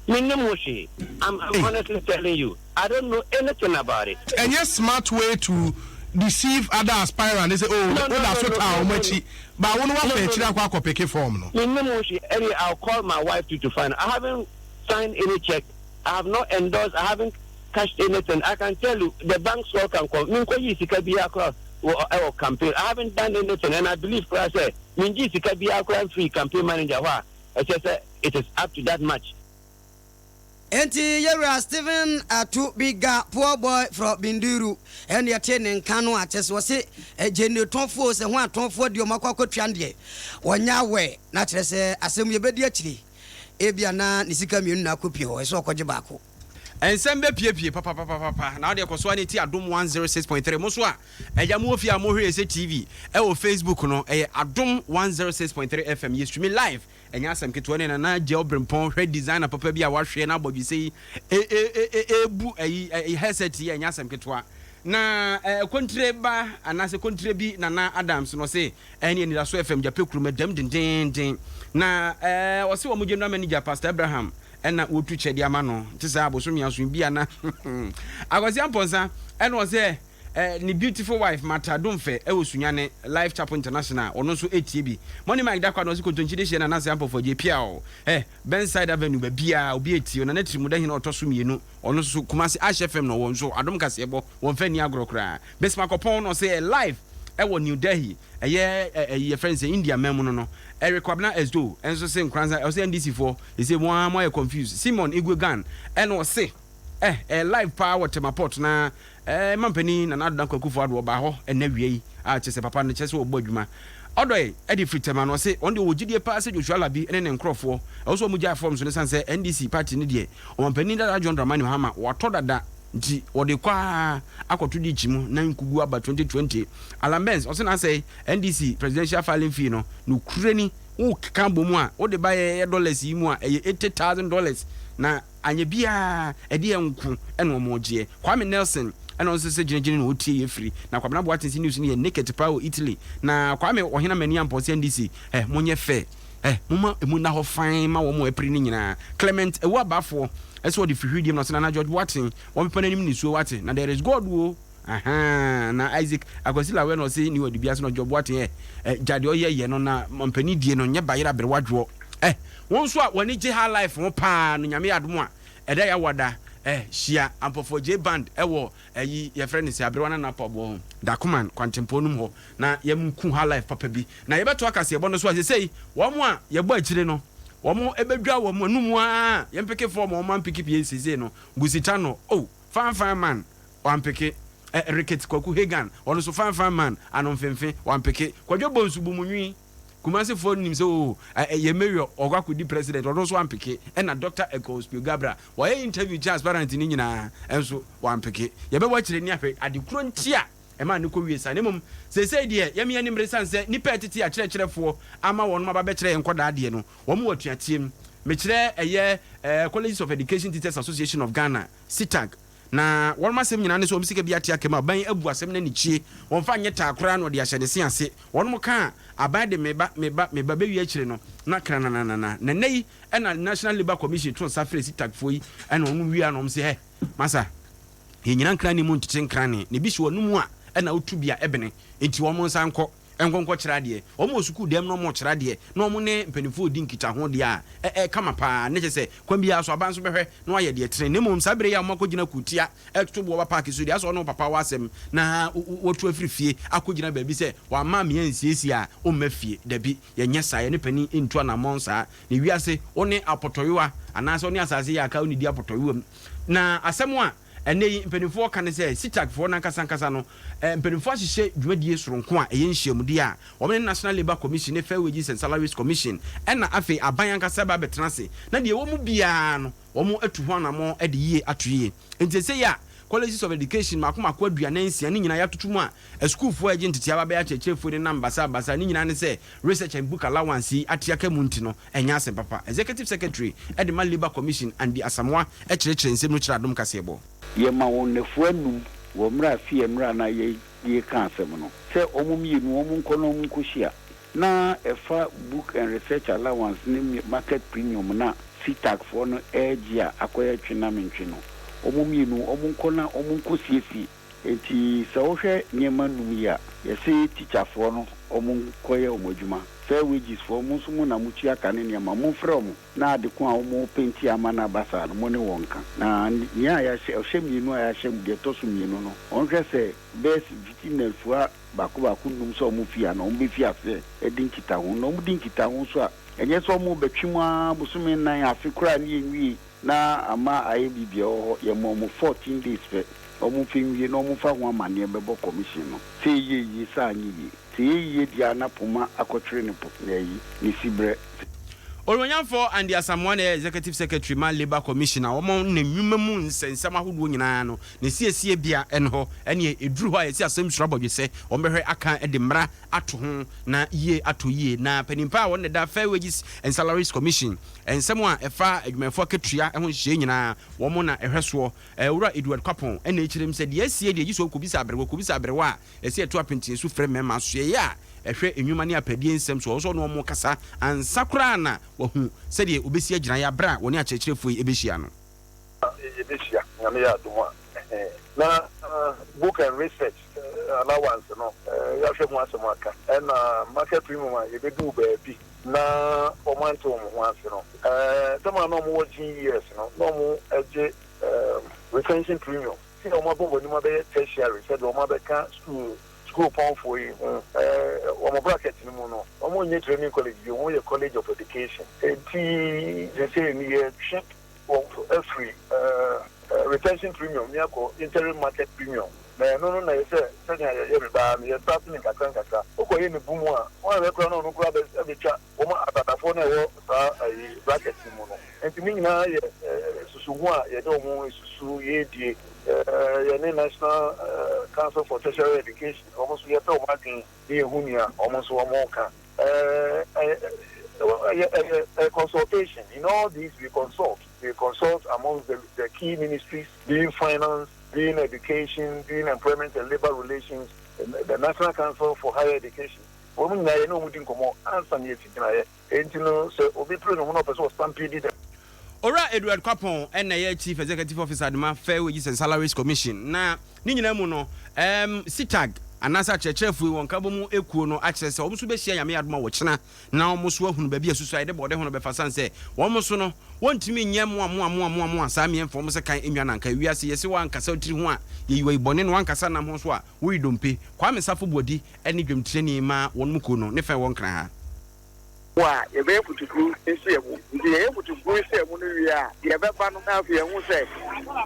S6: Mennim ho hwee. I'm, I'm
S7: Ei.
S6: honestly telling you, I don't know anything about it.
S7: Ɛnyɛ smart way to deceive other aspirant ne sɛ oh,
S6: No, no,
S7: woda
S6: no,
S7: so
S6: no,
S7: taa
S6: no,
S7: wɔn
S6: no, no.
S7: akyi, but wo no
S6: No,
S7: woafa
S6: no,
S7: akyiri
S6: no.
S7: akɔ akɔpeke form no.
S6: Mennim ho hwee. Ɛdeɛ, I'll call my wife to, to find out. I haven't signed any check. I have not endorsed, I haven't cashed anything. I can tell you, the banks all can come. Menkɔyii sika biara koraa wɔ ɛwɔ campaign. I haven't done anything and I believe koraa sɛ mengyee sika biara koraa mfirii campaign manager hɔ a ɛkyerɛ sɛ it is up to that much.
S2: Enti yɛwura Stephen Atu Biga, poor boy from Binduru, ɛne yɛte ne nka no a, kyerɛ sɛ ɔse gyeene tɔnfoɔ o, sɛ ho atɔnfoɔ deɛ ɔmo akɔ akɔtua no deɛ, wɔnyɛ aware, na kyerɛ sɛ asɛm yɛbɛdi akyire. Ebia na ne sika mienu na akɔpie hɔ, ɛsɛ sɛ ɔkɔgye baako.
S1: Nsɛm bɛpiepie papapapapa na wodeɛ kɔso ara na tie Adom 106.3 mo nso a agya mowɔ fie a mohwɛ yɛ sɛ TV ɛwɔ Facebook no ɛyɛ Adom 106.3 FM yɛ streami live ɛnyɛ asɛm ketewa ne Nana Gyaw Brempɔn hwɛ designer papa bi a wahwɛ na abɔdwesɛ yi ɛɛbu ɛyi headset yi ɛnyɛ asɛm ketewa na kontire ba anaasɛ kontire bi Nana Adams no ɔse Ɛne Anidaso FM Gyapɛ kurom ɛdam dendeenden. Na ɛɛ ɔse wɔn general manager Pastor Abraham ɛna wɔtu kyɛ de ama no. Nti saa abosome aso bi a na Akwasi Amponsah ɛna ɔsɛ ɛɛ ne beautiful wife Martha Domfɛ ɛwɔ Sunyani Life Chapel International ɔno nso ɛtie bi. Money Mike Dakwa na ɔse kontonkyi de hyeɛ Nana Ase Ampɔfoɔ gye piaw ɛ Benside Avenue baabiaa obi ɛtie Nana Tirimuda hene ɔtɔ so mienu ɔno nso so Kumasi Ash FM na ɔwɔ nso Adom Kaseɛbɔ wɔmfa nni agorɔ koraa. Bismarck Ɔpɔn na ɔsɛ yɛ live ɛwɔ New Delhi ɛyɛ ɛyi yɛfrɛ no sɛ India man mu no no. Eric Kwabena Esdo nso se Nkoranza ɔsɛ NDC foɔ ɛsɛ mo ara mo ayɛ confused. Simon Igwe Gan ɛna ɔse eh ɛyɛ live paa wɔ Tema Port na eh mampanin Nana Addo Dankwa Akufo Addo ɔbaa hɔ ɛnɛ awia yi a kyerɛ sɛ papa no kyerɛ sɛ ɔbɔ adwuma. Ɔdɔe ɛde firi Tema no ɔse ɔno deɛ ɔwɔ gyidie paa sɛ Joshua Alabi ne ne nkorɔfoɔ ɛwɔ sɛ wɔn gyae forms no ɛsiane sɛ NDC party no deɛ ɔmampanin dada John Dramani Mahama watɔ dada Nti wɔde kɔ ara akɔto ditch mu na nkugu aba 2020. Allan Burns ɔse n'asɛe NDC presidential filing fee no nokorɛ ni wo keka bɔ mu a wode ba yɛyɛ dollars yi mu a ɛyɛ 80,000 dollars na anyɛ biaa ɛdeɛ nko ɛna ɔmo gyeɛ. Kwame Nelson ɛna ɔnso sɛ gyinagyina na ɔtie yɛ firi na Kwabena Boateng se news no yɛ naked paa wɔ Italy na Kwame Ɔhene Amani Ampɔn se NDC eh monyɛ fair. Eh, momma emu nna hɔ fann mma wɔn a wɔapiri no nyinaa. Clement Awuabafoɔ sɛ ɔde firi hwedeɛ mu na ɔsɛ Nana George Boateng, wɔmpepa n'anim nisuo wate, na there is God o, ahaa, na Isaac Akwasi Lawɛ na ɔse New Adubiase na George Boateng eh, eh, gya deɛ ɔyɛ yɛ no na mampanin die no nyɛ bayerɛ aberewa dwoɔ eh, wo nso a w'ani gye high life ho paa no Nyame yɛ adom a ɛda yɛawa da eh, hyia Ampɔfoɔ J Band ɛwɔ ɛyi yɛfrɛ no sɛ aberewa Nana Apaboɔ ho Dakoman kwantempɔn no mu hɔ na yɛnku high life papa bi Na yɛbɛtoa kaseɛbɔ no so a, seesei wɔn a yɛbɔ akyire no, wɔbɛdwa wɔn anum ara, yɛmpeke fɔm a wɔampeke pie seesei no, Gusitano, oh, fine fine man, wampeke, eh, Ricketts Kwaku Hagan, ɔno nso fine fine man, Anomfemfe, wampeke, Kwadwo Bonsu Bumunwi, Kumasefoɔ nim sɛ oh, eh, eh, yɛn mayor ɔkɔ akɔdi president, ɔno nso wampeke, ɛna Doctor Ekow Spio Gabra, wɔayɛ interview kyerɛ aspirant no nyinaa, nso wampeke. Yɛbɛbɔ akyire ne ahwɛ ade korɔ nti a ɛmaa no kɔwiee saa. Na mmom seesei deɛ, yɛn ani mmere ɛsiane sɛ nnipa a ɛtete akyerɛkyerɛfoɔ ama wɔnom aba bɛkyerɛ yɛn nkwadaa adeɛ no, wɔn wɔ atuateɛ mu. Mekyerɛ ɛyɛ Colleges of Education Teachers Association of Ghana, CETAG, na wɔnom asɛm nyinaa ne sɛ wɔn sika bi ate aka mu, aban abu asɛm no anikyie, wɔmfa nyɛ taa koraa na wɔde ahyɛ ne se ase. Wɔnom ka a, aban de meba, meba, meba bɛwie akyire no, na kranananana. Na nnɛ yi ɛna National Labour Commission to nsa frɛ CETAG foɔ yi, ɛna wɔnom wie a na wɔn se, hɛ, masa, Yɛnnyina nkrane mu ntete nkrane, na ebi si wɔn mu a ɛna wotu bi a ɛbene, enti wɔn nsa nkɔ nkɔ nkɔkyerɛ adeɛ. Wɔn wɔ sukuu dɛm na wɔrekyerɛ adeɛ na wɔn ne mpanimfoɔ redi nkitaho deɛ a, ɛ ɛyɛ kama pa ara. Ne kyerɛ sɛ, kwan biara so aban nso bɛhwɛ na wɔayɛ deɛ ɛtene. Na mmom saa berɛ yi a wɔakɔgyina kurotia retoto boɔ ba paake so deɛ, asɛ ɔne wo papa wɔ asɛm na watu afiri fie akɔgyina baabi sɛ wamma ammea ansiesie a, ɔmma fie. Dabi, yɛnyɛ saa. Yɛne panin ntu anammɔn saa. Na ewiase, wo ne apɔtɔyowa anaasɛ wo ne asase yɛ aka, wonnidi apɔtɔyowa mu. Na asɛm a. Ɛnnɛ yi, mpanimfoɔ ka ne sɛ CETAG foɔ no ankasa ankasa no, mpanimfoɔ ahyehyɛ dwumadie soronko a ɛyɛ nhyiamudie a wɔn ne National Labour Commission ne Fair Wages and Salaries Commission ɛna afei aban ankasa ba abɛtena ase na deɛ ɛwɔ mu biara no wɔn atu ho anammɔn de yie ato yie. Enti seesei a Colleges of Education mmaako mmaako 46 ne nyinaa yɛatoto mu a asukuufoɔ a ɛgye nteteɛ aba bɛyɛ akyerɛkyerɛfoɔ ne nam basabasa ne nyinaa ne sɛ research and book allowance yi ate aka mu nti no ɛnyɛ asɛm papa. Executive Secretary de ma Labour Commission Andy Asamoah kyerɛkyerɛ nsɛm no kyerɛ Adom Kaseɛbɔ.
S8: Yɛma wɔn nnafua num wɔ mmerɛ a fie mmerɛ a na yɛreka asɛm no sɛ wɔn mmienu wɔn nkɔ na wɔn nkɔhyia na ɛfa book and research allowance ne market premium na CETAG foɔ no ɛregye a akɔyɛ twe na mentwe no, wɔn mmienu wɔn nkɔ na wɔn nkɔsiesie. Enti sɛ wohwɛ nneɛma num yi a, yɛse tikyafoɔ no wɔn nkɔyɛ wɔn adwuma, fair wages foɔ mo nso mo na motua ka ne nneɛma, momfrɛ wɔn na ade ko a wɔrepɛ nti ama no aba saa no mo ne wɔn nka. Na nea yɛahyɛ, ɔhyɛ mmienu a yɛahyɛ mu, deɛ ɛtɔ so mmienu no, wɔnhwɛ sɛ bɛyɛ fiti nnafua baako baako nnum sɛ wɔfi ha na wɔbɛfi aseɛ adi nkitaho. Na wɔdi nkitaho nso a, ɛnyɛ sɛ wɔrebɛtwe mu ara bosome nnan, afe koraa ne yɛnwie na ama ayɛ biribi a ɛwɔ hɔ. Yɛma wɔn 14 days pɛ na wɔmfa nwie na wɔmfa ho amanneɛ bɛbɔ commission no sɛ ɛyɛ yie sɛ anyɛ yie. Sɛ ɛyɛ yie deɛ a na poma akɔtwere ne po na ayi ne siberɛ.
S1: Onimuonyamfoɔ Andy Asamoah na ɛyɛ Executive Secretary ma Labour Commission a wɔn na nnwuma mu nsɛnsɛm ahodoɔ nyinaa no ne siesie bea ɛno hɔ ɛneɛ ɛduru hɔ a yɛsi asɛm suro abɔdwesɛ wɔn bɛhwɛ aka de mmara ato ho na yie ato yie. Na panimpa a wɔn na ɛda Fair Wages and Salaries Commission nsɛm a ɛfa adwumayɛfoɔ akatua ho nhyehyɛeɛ nyinaa wɔn na ɛhwɛ soɔ, Owura Edward Kwapong, ɛna ɛkyerɛ mu sɛ deɛ asie deɛ gye sɛ wɔkɔbisa aberewa kɔbisa aberewa a ɛsɛ ɛto apenten so frɛ mmarima asoɛeɛ a ɛhwɛ nnwuma ne apɛdeɛ nsɛm so ɔwɔ sɛ ɔne wɔn kasa ansa koraa na wahu sɛdeɛ ɔbɛsi agyinaeɛ aberɛ a wɔne akyerɛkyerɛfoɔ yi bɛhyia no.
S9: Yɛbɛhyia, Nyame yɛ adom a, na book and research allowance no yɛahwɛ ho asɛm aka, ɛna market premium a yɛbɛduu baabi na wɔn ante wɔn ho ase no, sɛm a na wɔn wɔ GES no na wɔn gye retention premium, sɛ wɔn abɔ wɔn anim abɛyɛ tertiary sɛdeɛ wɔn abɛka school pɔnfoɔ yi ho, wɔn bracket no mu no, wɔn nyɛ training college bi, wɔn yɛ college of education, eti sese ni yɛtwe wɔn afiri retention premium ne akɔ interim market premium. Na ɛno no na yɛ sɛ sɛnea yɛyɛ me baa no, yɛ start ne nkakra nkakra, wokɔyɛ ne bu mu a, wɔn a bɛkora no, ɔno koraa bɛtwa wɔn adadafoɔ no a ɛwɔ saa ayi bracket no mu no. Nti ne nyinaa yɛ susuho a yɛde wɔn susu yɛdie. Yɛne National Council for Tertiary Education, wɔn nso yɛpɛ wɔn adwene ne yɛhu nea wɔn nso wɔn ka. Ɛyɛ consultation. In all these, we consult amongst the key ministries, being finance, being education, being employment and labour relations, the National Council for Higher Education. Wɔn nyinaa yɛ ne wɔn di nkɔmɔ ansa na yɛsi gyinaeɛ. Enti no sɛ obi pere ne ho na ɔpɛ sɛ ɔstampede dɛ.
S1: Owura Edward Kwapong ɛna ɛyɛ Chief Executive Officer de ma Fair Wages and Salaries Commission. Na ne nyinaa mu no, CETAG anaasɛ akyerɛkyerɛfoɔ yi wɔn nkabɔ mu ekuo no akyerɛ sɛ wɔn nso bɛhyia Nyame adom a wɔkyena na wɔn nso ahunu baabi a susu a yɛde bɔɔde ho no bɛfa san sɛ wɔn nso no wɔntumi nyɛ mmoa mmoa mmoa mmoa mmoa saa mmiɛnfa wɔn sɛ kan nnwa nanka ewiase yɛsɛ wɔn ankasa tiri ho a yɛyi wɔyi bɔne no wɔn ankasa nam ho so a woyi dompe. Kwame Safo Buadi ne dwamtirani ma wɔn mu kuo no ne fɛn wɔn kran ha.
S10: Wɔ a yɛbɛyɛ putukuru nhyiamu. Nti yɛyɛ putukuru nhyiamu no wie a, deɛ ɛbɛba no na afei yɛhu sɛ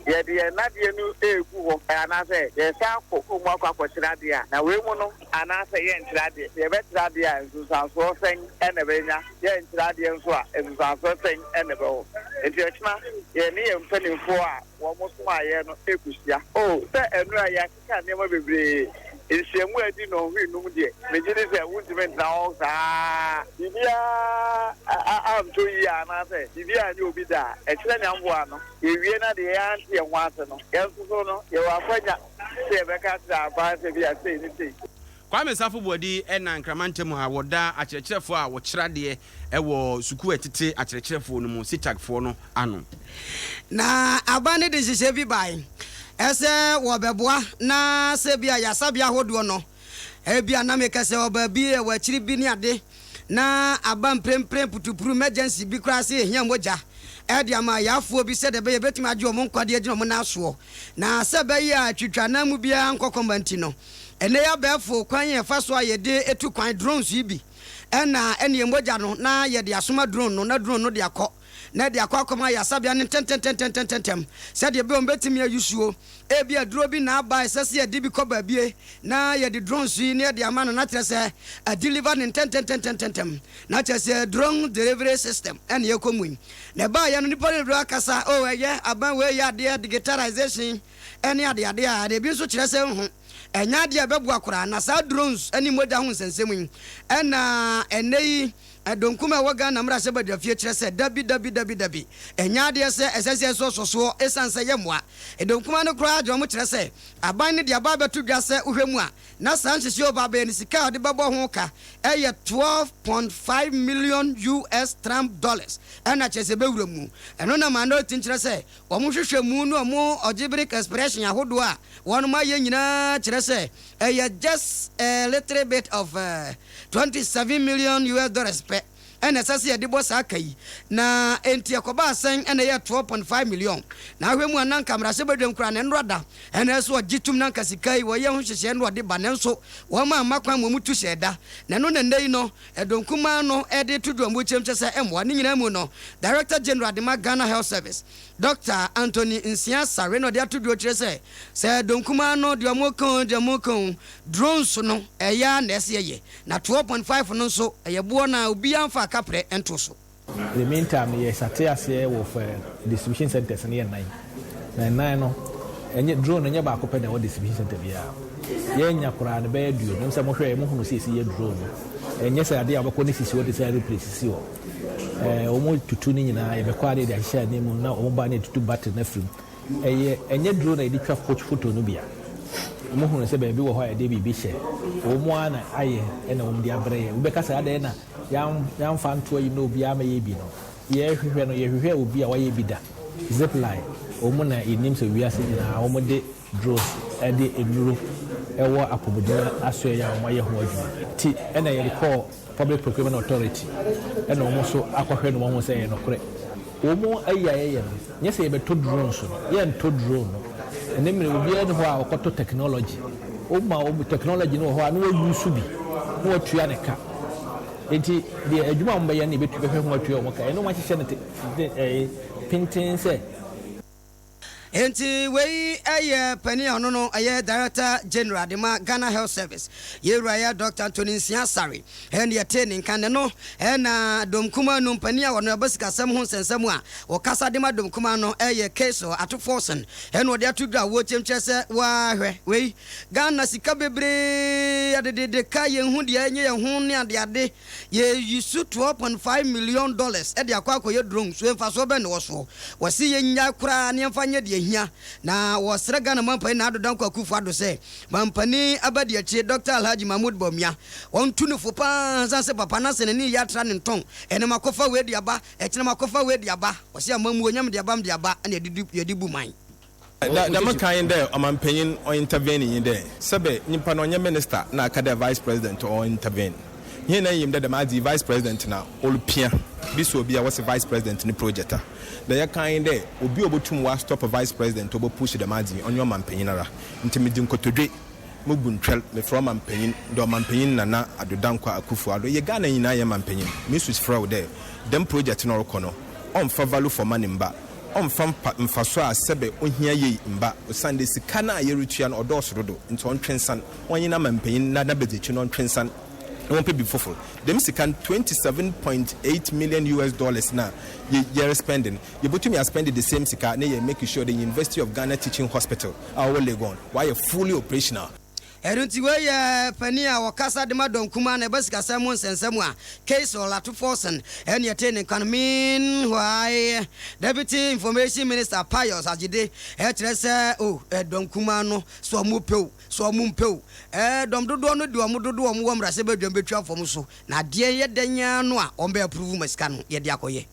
S10: yɛde yɛn nnadeɛ no regu hɔ anaasɛ yɛsan kɔ kurom akɔ akɔkyerɛ adeɛ a, na wei mu no anaasɛ yɛnkyerɛ adeɛ. Sɛ yɛbɛkyerɛ adeɛ a, nsunsuansoɔ sɛn na ɛbɛnya? Yɛnkyerɛ adeɛ nso a, nsunsuansoɔ sɛn na ɛbɛwɔ? Nti ɛkyena yɛne yɛn mpanimfoɔ a wɔn somaeɛ no rekɔhyia. O, sɛ ɛno a yɛakeka nneɛma bebree. Nhyiamu a adi nnɔnhwere nnum deɛ, megye di sɛ wontumi ntena hɔ saa. Biribiara antɔ yie anaasɛ biribiara anyɛ obi da a, ɛkyerɛ nea mmoa no. Yɛwie na deɛ yɛante yɛn ho ase no, yɛn nso so no, yɛwɔ akwanya sɛ yɛbɛka akyerɛ aban sɛ ebia sei ne sei.
S1: Kwame Safo Boadi na Nkraman ntam ha wɔda akyerɛkyerɛfoɔ a wɔkyerɛ adeɛ wɔ sukuu a ɛtete akyerɛkyerɛfoɔ no mu, CETAG-foɔ no ano.
S2: Na aban no de nhyehyɛe bi bae sɛ wɔbɛboa na sɛ ebia yasabea ahodoɔ no, ebia na meka sɛ wɔ baabi wɔ akyiri bi ne ade, na aba mprempren putupuru emergency bi koraa sɛ yɛhia mogya de ama ayarefoɔ bi sɛdeɛ ɛbɛyɛ yɛbɛtumi agye wɔn nkwa de agyina wɔn nan soɔ. Na sɛ ɛbɛyɛ a twitwa mu biara nkɔ kɔma nti no, ɛnnɛ yi abɛɛfo kwan a yɛfa so a yɛde tu kwan, drones yi bi, ɛna ɛneɛ mogya no na yɛde asoma drone no na drone no de akɔ. na ɛde akɔ akɔma ayaresabea no ntɛntɛntɛntɛntɛm sɛdeɛ ɛbɛyɛ wɔbɛtumi ayi suo. Ebia aduro bi na aba a ɛsɛ sɛ yɛde bi kɔ baabie na yɛde drones yi na yɛde ama no na kyerɛ sɛ adeliver no ntɛntɛntɛntɛntɛm. Na kyerɛ sɛ drone delivery system ɛna yɛkɔ mu yi. Na ɛbaeɛ no nnipa no bebree akasa, oh ɛyɛ aban wei yɛ adeɛ digitalization ɛne adeade a, na ebi nso kyerɛ sɛ nho. Ɛnyɛ adeɛ a ɛbɛboa koraa. Na saa drones ne mogya ho nsɛnsɛm yi ɛna ɛnnɛ yi Donkum a ɛwɔ Ghana mmarahyɛbadwafie kyerɛ sɛ dabi dabi dabi dabi, ɛnyɛ adeɛ sɛ ɛsɛ sɛ yɛsɔ sɔ soɔ ɛsiane sɛ yɛmmoa Donkum ano koraa deɛ wɔn kyerɛ sɛ aban no de aba abɛto dwa sɛ wohwɛ mu a na saa nhyehyɛɛ ɔba abɛyɛ no sika a ɔde bɛbɔ ho ka ɛyɛ 12.5 million US Trump dollars ɛna kyerɛ sɛ ɛbɛwura mu. Ɛno na minority nkyerɛ sɛ Wɔn nhwehwɛmu ne wɔn algebraic expression ahodoɔ a wɔn ayɛ nyinaa kyerɛ sɛ ɛyɛ just a little bit of 27 million US dollars pɛ na ɛsɛ sɛ yɛde bɔ saa ka yi. Na enti ɛkɔbaa sɛn na ɛyɛɛ 12.5 million? Na ahwɛ mu a na anka mmarahyɛbadwam koraa na ɛnnora da na ɛsɛ sɛ wɔgye tom na anka sika yi wɔyɛ ho nhyehyɛɛ na wɔde ba nanso wɔn amma kwan ma wɔtu hyɛɛ da. Na ɛno na nnɛ yi no Ɛdɔm kumaa no de to dwa mu kyerɛm kyerɛ sɛ ɛmmoa. Ne nyinaa mu no, Director General de ma Ghana Health Service, Dɔkta Anthony Nsia Asare na ɔde ato dwa kyerɛ sɛ, sɛ ɛdɔm kumaa no deɛ wɔka o, deɛ wɔka o, drones no ɛyɛ ara na ɛsɛ yɛyɛ. Na 12.5 no nso, ɛyɛ boɔ no a obiara mfa kaprɛ nto so.
S11: In the meantime no yɛ sate aseɛ wɔ fɛ distribution centers no yɛ nnan na nnan no ɛnyɛ drone no nyɛ baako pɛ na ɛwɔ distribution center biara yɛ nya koraa no bɛyɛ aduonu sɛ mo hwɛ mo hunu sɛ yɛsi yɛ drone no ɛnyɛ sɛ adeɛ a wɔbɛkɔ ne sisi hɔ te sɛ aeroplane sisi hɔ ɛɛ wɔn tutu ne nyinaa yɛbɛkɔ adeɛ de ahyehyɛ anim mu na wɔn ba ne tutu battery no afiri mu ɛyɛ ɛnyɛ drone na yɛde twa photo no bia wɔn hunu sɛ baabi wɔ hɔ a yɛde biribi hyɛ wɔn ara na ayɛ ɛna wɔn de abrɛ yɛ wobɛka sɛ adɛn na Yɛamfa anto ayi na obiara ammɛyɛ bi no, yɛrehwehwɛ no, yɛhwehwɛɛ obi a wayɛ bi da. Zipline, wɔn na yɛnim sɛ wiase nyinaa wɔde drones de nnuro wɔ apɔmuden asoɛeɛ a wɔayɛ ho adwuma. Nti ɛna yɛde kɔɔ Public Procurement Authority ɛna wɔn nso akɔhwɛ na wɔahu sɛ ɛyɛ nokorɛ. Wɔn ayi a yɛyɛ no, nyɛ sɛ yɛbɛtɔ drones no, yɛntɔ drone no. Ɛnnɛ mmerɛ obiara nni hɔ a ɔkɔtɔ technology. Woma wɔn technology no wɔ hɔ a na wa use bi na watua ne ka. Enti deɛ adwuma a wɔbɛyɛ no na yɛbɛtu bɛhwɛ ho atua wɔn ka. Ɛno wɔahyehyɛ no te te ɛɛ pintinn sɛ.
S2: Enti wei yɛ panin a ɔno no yɛ Director General de ma Ghana Health Service, yɛn wura yɛ Doctor Anthony Nsia Asare ɛne yɛtee ne nka. Nnɛ no na Dom Kumaa no mpanin a ɔno ɛba sikasɛm ho nsɛnsɛm a ɔkasa de ma Dom Kumaa no yɛ Cassiel Ato Forson ɛna ɔde ato dwa a wɔkyɛm kyerɛ sɛ waa hwɛ wei Ghana sika bebree yɛdedede ka yɛn ho deɛ ɛnyɛ yɛn ho ne adeade. Yɛreyi so $12.5 million de akɔ akɔyɛ drone so mfasoɔ bɛn na ɛwɔ soɔ? Wɔse yɛnnyae koraa na yɛmfa nyɛ deɛ ɛhia. Na wɔsrɛ Ghana Mampanin Nana Addo Dankwa Akufo Addo sɛ Mampanin Abadiakyire Dɔkta Alhaji Mahmood Bawumia wɔntu no fo pa ara ɛsiane sɛ papa no asɛ n'ani reyɛ atra ne ntɔn. Ɛnnɛ makɔfa wei de aba, ɛkyena makɔfa wei de aba. Wɔse amammuo nyɛ mede aba mede aba na yɛde bu man.
S12: Dɛm kan nye dɛ ɔmampanyin ɔintervene nye dɛ sɛbɛ nyimpa no ɔnnyɛ minister na aka dɛ vice president ɔintervene. Hɛn nyina nyim dɛ dɛm adze yi vice president na orupia bi so obi a wɔse vice president ne project a. Dza yɛkã nye dɛ obi a obotum ɔastop vice president obopush dɛm adze yi ɔnye ɔmampanyin ara. Ntsi medze nkotodwe Mubu ntwɛr mefrɛ ɔmampanyin dɛ ɔmampanyin Nana Addo Dankwa Akuffo Addo yɛ Ghana nyinaa yɛn mampanyin. Mesu frɛ wo dɛ dɛm project no ɔrokɔ no ɔmmfa value for money mmba, ɔmmfa mfaso a sɛbɛ ohia yie mmba osiandɛ sika no a yerutua no ɔdɔɔso dodo ntsi ɔntwe nsan, ɔnye n'amampanyin na n'abadziekyir no ɔntwe nsan na wɔmpɛ biribi fofor. Dɛm sika no, 27.8 million US dollars no a yɛrespend no, Yebotum yɛaspɛnde the same sika na yɛ make sure dɛ University of Ghana Teaching Hospital a ɔwɔ Legon ɔayɛ fully operational.
S2: Ɛno nti wei yɛ panin a ɔkasa de ma dɔm kumaa na ɛba sikasɛm ho nsɛnsɛm a, Cassiel Ato Forson ɛne ɛtee ne nka no. Meanwhile, Deputy Information Minister Pius Agyede ɛkyerɛ sɛ oh dɔm kumaa no sɛ ɔmo pɛ o, sɛ ɔmo mpɛ o, dɔm dodoɔ no deɛ ɔmo dodoɔ ɔmo wɔ mmarahyɛbadwam bɛtwa fam so na adeɛ yɛ dɛn ara no a ɔmo bɛ approve ma sika no yɛde akɔyɛ.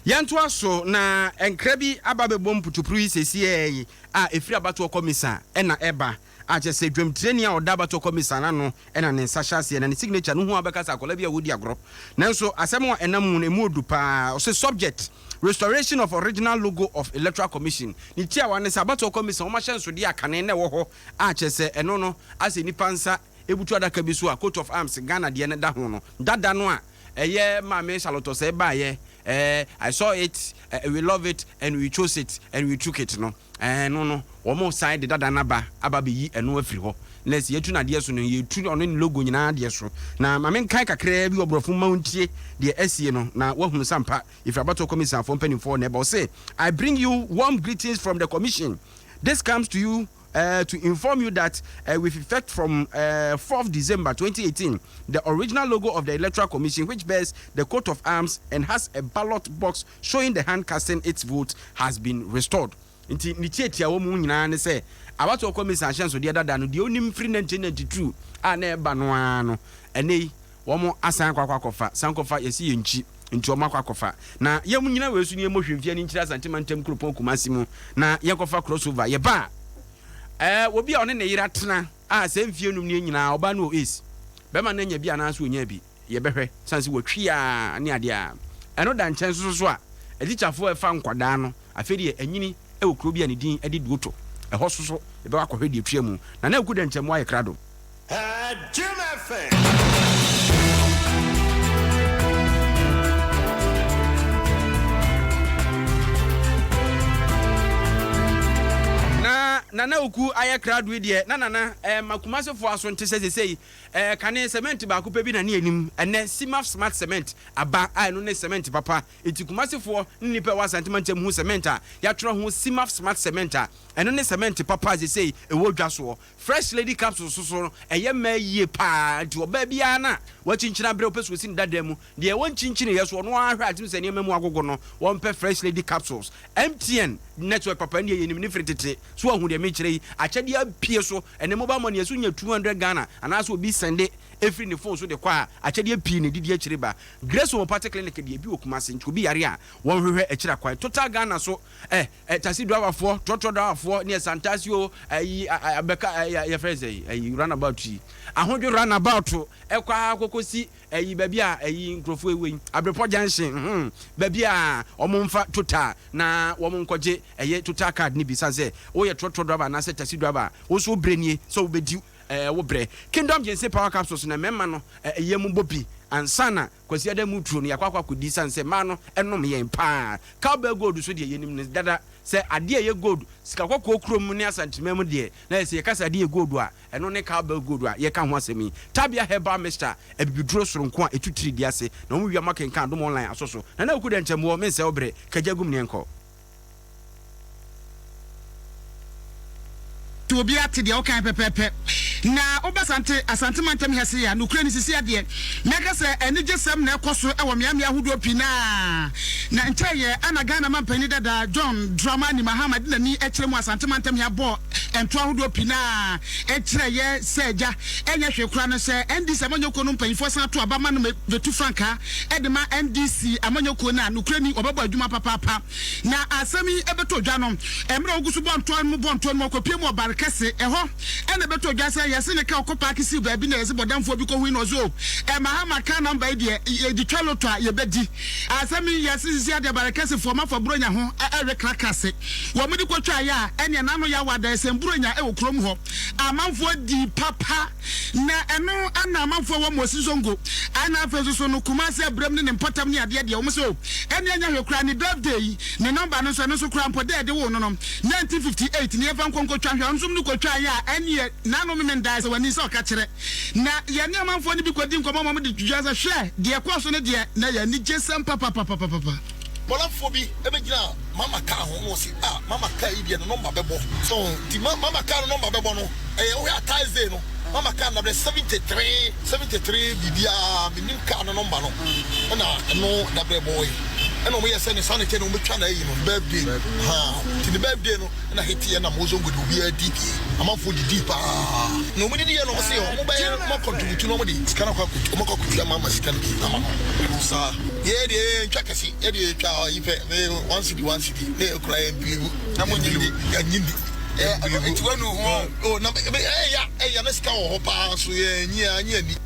S1: Yɛntoa so, na nkra bi aba abɛbɔ mputupru yi seesei yi a ɛfiri abatoɔ kɔmisa na ɛba, a kyerɛ sɛ dwamtirani a ɔda abatoɔ kɔmisa no ano na ne nsa hyɛ aseɛ na ne signature no hu a wobɛka sɛ akwadaa bi a ɔredi agorɔ. Nanso asɛm a ɛnam mu no ɛmu ɔdu pa ara. Ɔse subject, Restoration of original logo of Electoral Commission. Ne tiawa ne sɛ abatoɔ kɔmisa wɔn ahyɛnsodeɛ a kane na ɛwɔ hɔ a kyerɛ sɛ ɛno no asɛ nnipa nsa butu adaka bi so a coat of arms Ghana deɛ no da ho no dada no a. ɛyɛ Maame Charlotte Osei baeɛ, eh, I saw it, eh, we love it and we chose it and we took it no, eh, ɛno no, wɔn san de dada no aba, aba abɛyi ɛno afiri hɔ. Na sɛ yɛtu no adeɛ so no, yɛtu ɔno ne logo nyinaa adeɛ so. Na ma menkae kakraa bi wɔ borɔfo mu ma wontie deɛ asie no, na woahunu sɛ ampa ɛfiri abatoɔ kɔmisanfoɔ mpanimfoɔ na ɛba. Ɔse, I bring you warm greetings from the commission. This comes to you uh, to inform you that uh, with effect from uh, 4th December 2018, the original logo of the Electoral Commission, which bears the coat of arms and has a ballot box showing the hand casting its vote, has been restored. Nti ne tiatia wɔ mu nyinaa ne sɛ abatoɔ kɔmisa ahyɛnsodeɛ dada no deɛ onim firi 1992 a na ɛba no ara no ɛnɛ yi Wɔn asan akɔ akɔ akɔfa, san kɔfa, yɛse yɛn nkyi nti wɔn akɔ akɔfa. Na yɛn nyina wei so ne yɛmmɔ hwemfie ani nkyerɛ Asante mantam kuropɔn Kumasi mu na yɛnkɔfa crossover. Yɛba a, ɛɛ obi a ɔne ne yere atena a sɛ mfie num nie nyinaa ɔbaa no wɔ AIDS, bɛrima no anya bi anaasɛ ɔnyaa bi, yɛbɛhwɛ sane sɛ watwi a ne adeɛ a. Ɛno da nkyɛn nso so a, atikyafoɔ a ɛfa nkwadaa no, afei deɛ anyini wɔ kuro bi a ne din de Duoto, ɛhɔ nso so yɛbɛkɔ akɔhwɛ deɛ ɛtua mu. Nana Akuku Dɛnkyɛmmoa yɛ krado.
S13: Jim FM.
S1: Na Nana Oku ayɛ krado yi deɛ na Nana eh, ma Kumasefoɔ aso nte sɛ sesei eh, kane cement baako pɛ bi na ne anim, ɛnɛ Cimaf Smart Cement aba a ɛno ne cement papa, enti Kumasefoɔ ne nnipa ɛwɔ Asante mantam hu cement a yɛatwerɛ ho Cimaf Smart Cement a ɛno ne cement papa a sesei ɛwɔ dwa soɔ. Fresh Lady Capsules nso no, ɛyɛ mmaa yie pa ara nti ɔbaa biara no a wakyinkyin abrɛ ɔpɛ sɛ ɔsi ne dada mu, deɛ ɔnkyinkyiniiɛ so ɔno ara hwɛ a tumi sɛ nneɛma mu agogo no, wɔmpɛ Fresh Lady Capsules. MTN network papa no deɛ yɛnim no firi tete, so wahu deɛ mekyerɛ yi? Akyɛdeɛ apue so, ɛnnɛ mobile money yɛso nya 200 Ghana anaasɛ obi sɛnde ɛfiri ne phone so de kɔ a, akyɛdeɛ pii na ɛdidi akyire ba. Grace Homeopathic Clinic deɛ ebi wɔ Kumasi nti obi yare a wɔnhwehwɛ akyiri akwan. Total Ghana so Eh eh taxi driver foɔ, trɔtrɔ driver foɔ ne santase o, ayi abɛka yɛfrɛ sɛ ayi runabout yi, ahodwo runabout ɛkɔ ara kɔkɔsi ayi baabi a ayi nkurɔfoɔ ɛwɔ yi, Abrepɔ junction, hmm, baabi a wɔn mfa total na wɔn nkɔgye ɛyɛ total card no bi, san sɛ woyɛ trɔtrɔ driver anaasɛ taxi driver a, wo nso wo brɛ nie sɛ wobɛdi ɛɛ wo brɛ. Kingdom Ginseng Power Capsules na mmarima no ɛyɛ mu bɔ bi ansa na Kwasiada mu turo no yɛakɔ akɔ akɔdi sane sɛ mmaa no nom yɛn paa. Cowbell gold nso deɛ yɛnim no dada sɛ adeɛ a ɛyɛ gold, sika kɔkɔɔ kurom ne Asanteman mu deɛ na sɛ yɛka sɛ adeɛ yɛ gold a ɛno ne cowbell gold a yɛka ho asɛm yi. Tabia herbal mixture, abibiduro soronko a ɛtu tiri di ase na wɔn wia moakenkan Adom Online asɔ so. Nana Akuku Dɛnkyɛmmoɔ mensɛe wo berɛ, kagya gum ne yɛnkɔ.
S14: Nti obiara te deɛ wokaeɛ pɛpɛɛpɛ. Na woba Asante, Asante mantam ha sei a, nokorɛ ni sisi adeɛ, mɛka sɛ anigyesɛm na ɛkɔ so wɔ mmeammea ahodoɔ pii no ara. Na nkyɛeɛ ara na Ghana mampanin dada John Dramani Mahama de n'ani kyerɛ mu Asante mantam ha bɔɔ ntoa ahodoɔ pii no ara kyerɛeɛ sɛ agya ɛnyɛ hwee koraa no sɛ NDC amanyɔkuo no mpanyinfoɔ san to aba ma no bɛtu frankaa de ma NDC amanyɔkuo no a, nokorɛ ni wɔbɛbɔ adwuma papaapa. Na asɛm yi bɛtɔ dwa no, mmerɛ a ɔgu so bɔ ntoa no mu bɔ ntoa no mu, ɔkɔpue mu wɔ bare kɛse. Ɛhɔ na ɛbɛtɔ dwa sɛ yɛse ne kaa ɔkɔ paake sii baabi na yɛse bɔdamfoɔ bi kɔhui no, ɔse o, ɛma ha ma kaa namba yi deɛ, yɛde twa loto a yɛbɛdi. Asɛm yi yɛse sisi adeɛ bare kɛsefoɔ mafa Buronya ho ɛwe krakrase. Wɔn de kɔtwaeɛ a, ɛneɛ n'ano yɛ awa da ɛsɛn Buronya wɔ kurom hɔ. Amanfoɔ dii papa. Na ɛno na amanfoɔ a ɛwɔ Mosi Zongo ɛna afei nso so no Kumasi Abirem ne ne mpɔtam ne adeɛ deɛ wɔn sɛ o ɛne ɛnyɛ hwee koraa ne birthday yi ne number no nso ɛno nso koraa mpo dɛ ɛde woo no no 1958 ne yɛmfa nkɔ nkɔtwa nhwɛ ɔno nso no kɔtwa yɛ a ɛneɛ n'ano memendae sɛ w'ani sɛ ɔka kyerɛ na yɛne amanfoɔ no bi kɔdi nkɔmmɔ ma wɔde twitwa sɛ hwɛ deɛ ɛkɔɔ so no deɛ na yɛ anigyesɛm papapapapapa.
S9: Bɔlafoɔ bi bɛgyinaa mama car ho na ɔse ah mama car yi deɛ ne nɔmba bɛbɔ so nti mama car no nɔmba bɛbɔ no ɛyɛ wohwɛ a Thursday no mama car no dabrɛ 73 73 biribiaa menim car no nɔmba no ɛna ɛno dabrɛ bɔɔe ɛna ɔmo yɛ sɛ ne sane kyɛ na ɔmo bɛtwa na ayi no birthday haa nti ne birthday no ɛna heteɛ na mozongo de obiaa di bie amanfoɔ didii paa na ɔmo didi yɛ na ɔmo se ɔmo bɛyɛ ɔmo contribute na ɔmo de sika no akɔ akɔtu ɔmo akɔ akɔtua mama sika no bi ama no saa. Yɛ deɛ yɛ ntwa kɛse yɛ deɛ yɛ twa yi pɛ ne one cedi one cedi ne yɛ kura yɛ mpilibu na mo nyi di yɛ nyi di eti wanu ho o na ɛyɛ ya ɛyɛ ne sika wɔ hɔ paa so yɛ nyi a nyi ani.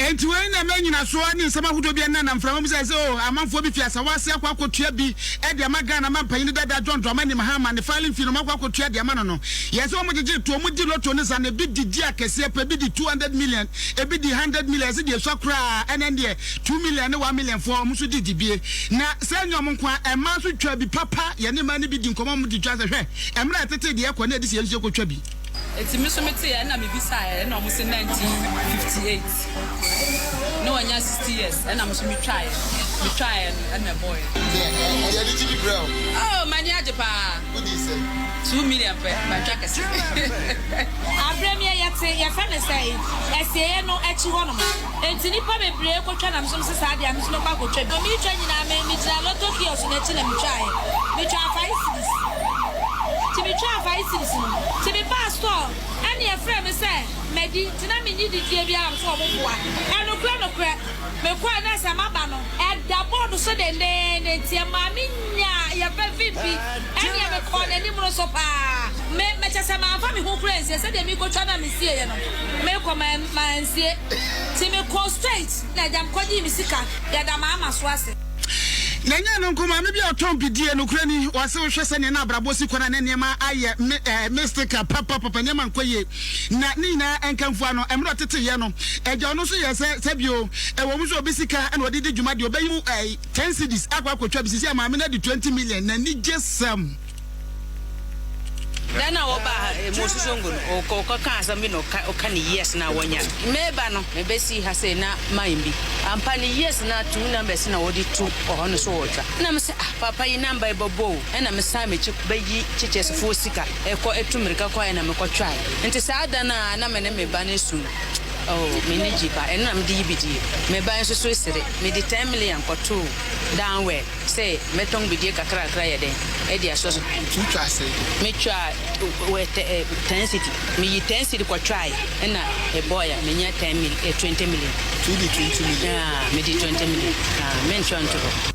S14: Enti wei na ɛma nnyinasoɔ ne nsɛm ahodoɔ bi ɛnenam mframa mu sɛ sɛ oh amanfoɔ bi fi asawa ase akɔ akɔtua bi de ama Ghana manpanyin dada John Dramani Mahama ne filing fee no wɔakɔ akɔtua de ama no no. Yɛ sɛ wɔn gyegye toɔ, wɔn di lotto ne saa no ebi di di akɛseɛ pɛ, ebi di 200 million, ebi di 100 million, ɛsɛ deɛ esua koraa ɛnɛ deɛ 2 million ne 1 million foɔ wɔn nso di di bie. Na sɛ ɛnyɛ wɔn nko ara, mmaa nso twa bi papa, yɛne mmaa no bi di nkɔmmɔ wɔn di twa sɛ hwɛ mmerɛ a ɛtete deɛ ɛkɔ na ɛdi sɛ yɛn nso yɛkɔtwa bi.
S15: Enti me nso meteeɛ ɛna mebisaeɛ ɛna wɔn se 1958 na wanya 60 years ɛna me nso metwaeɛ metwaeɛ no ɛna ɛbɔeɛ.
S16: Deɛ ɛde gye bi brɛ wo.
S15: Oh m'ani agye paa.
S16: Wodii sɛn?
S15: 2 million pɛ mantwa kɛse.
S17: Aberɛ mi yɛte yɛfrɛ no sɛn asieɛ no akyi hɔ nom nti nnipa bebree kɔtwa na me nso mese saa deɛ a me nso mɛkɔ akɔtwa bi. Meretwa nyinaa me megyina lotto kiosk no akyi na metwaeɛ. Metwaa 5 cedis. Nti metwaa 5 cedis no nti mebaa store ɛne yɛfrɛɛ me sɛ madi nti na menni didie biara na mese wɔn boa. Ɛnokorɛ nokorɛ mekɔɛ na sɛ maba no ɛda board so dendeenden nti ɛmaa me nyaa yɛfrɛ vim bi ɛneɛ mekɔɔ n'anim no so paa. Me me kyɛ sɛ mamfa me ho koraa ansie sɛdeɛ merekɔtwa no a mesieɛ no mekɔ mansie nti mekɔɔ straight na agya mekɔgyee me sika yɛda maama so ase.
S14: Na ɛnyɛ ɛno nko, maame bi a ɔtɔn bidie, nokorɛ ni, ɔse wohwɛ sɛdeɛ na abrabɔ si kɔ no a na nneɛma ayɛ me eh, mystical papapapa, nneɛma nkɔ yie. Na ne nyinaa nkamfua no, mmerɛ ɔteteeɛ no, agya ɔno nso yɛɛ sɛ, sɛbio, ɛwɔ mu sɛ obi sika na ɔde di dwuma deɛ, ɔbɛyi mu eh, 10 cedis akɔ akɔtwa bi, seesei a maame no adi 20 million, n'anigyesɛm.
S18: Da no a wɔbaa ha, Mosu Songo no, ɔkɔkaa asɛm bi na ɔka ne years no a wɔanya no. Meba no, mebɛsii ha sei na mine bi. Ampa ne years no a two numbers na wɔde to hɔ no so wɔtwa. Ɛna mese ah papa yi number yi bɛbɔ o. Ɛna mesan m'akyi bɛyi teachers foɔ sika ɛkɔ ɛtu mirika kɔɛ na mekɔtwae. Nti saa da no a na me ne me ba no su no, oh m'ani gye paa. Ɛno na mede yi bi die. Me ba nso so sere. Mede ten million kɔtoo downwell. Sɛ mɛtɔn bidie kakrakra yɛ dɛn ɛde asɔ so.
S16: Nti wotwaa sɛn?
S18: Metwaa wɔ tɛ ɛ ten cedi. Meyi ten cedi kɔtwae ɛna ɛbɔe a menya ten mil ɛ 20 million.
S16: Nti wodi 20 million?
S18: Ah, medi 20 million. Ah, mentwa nto hɔ.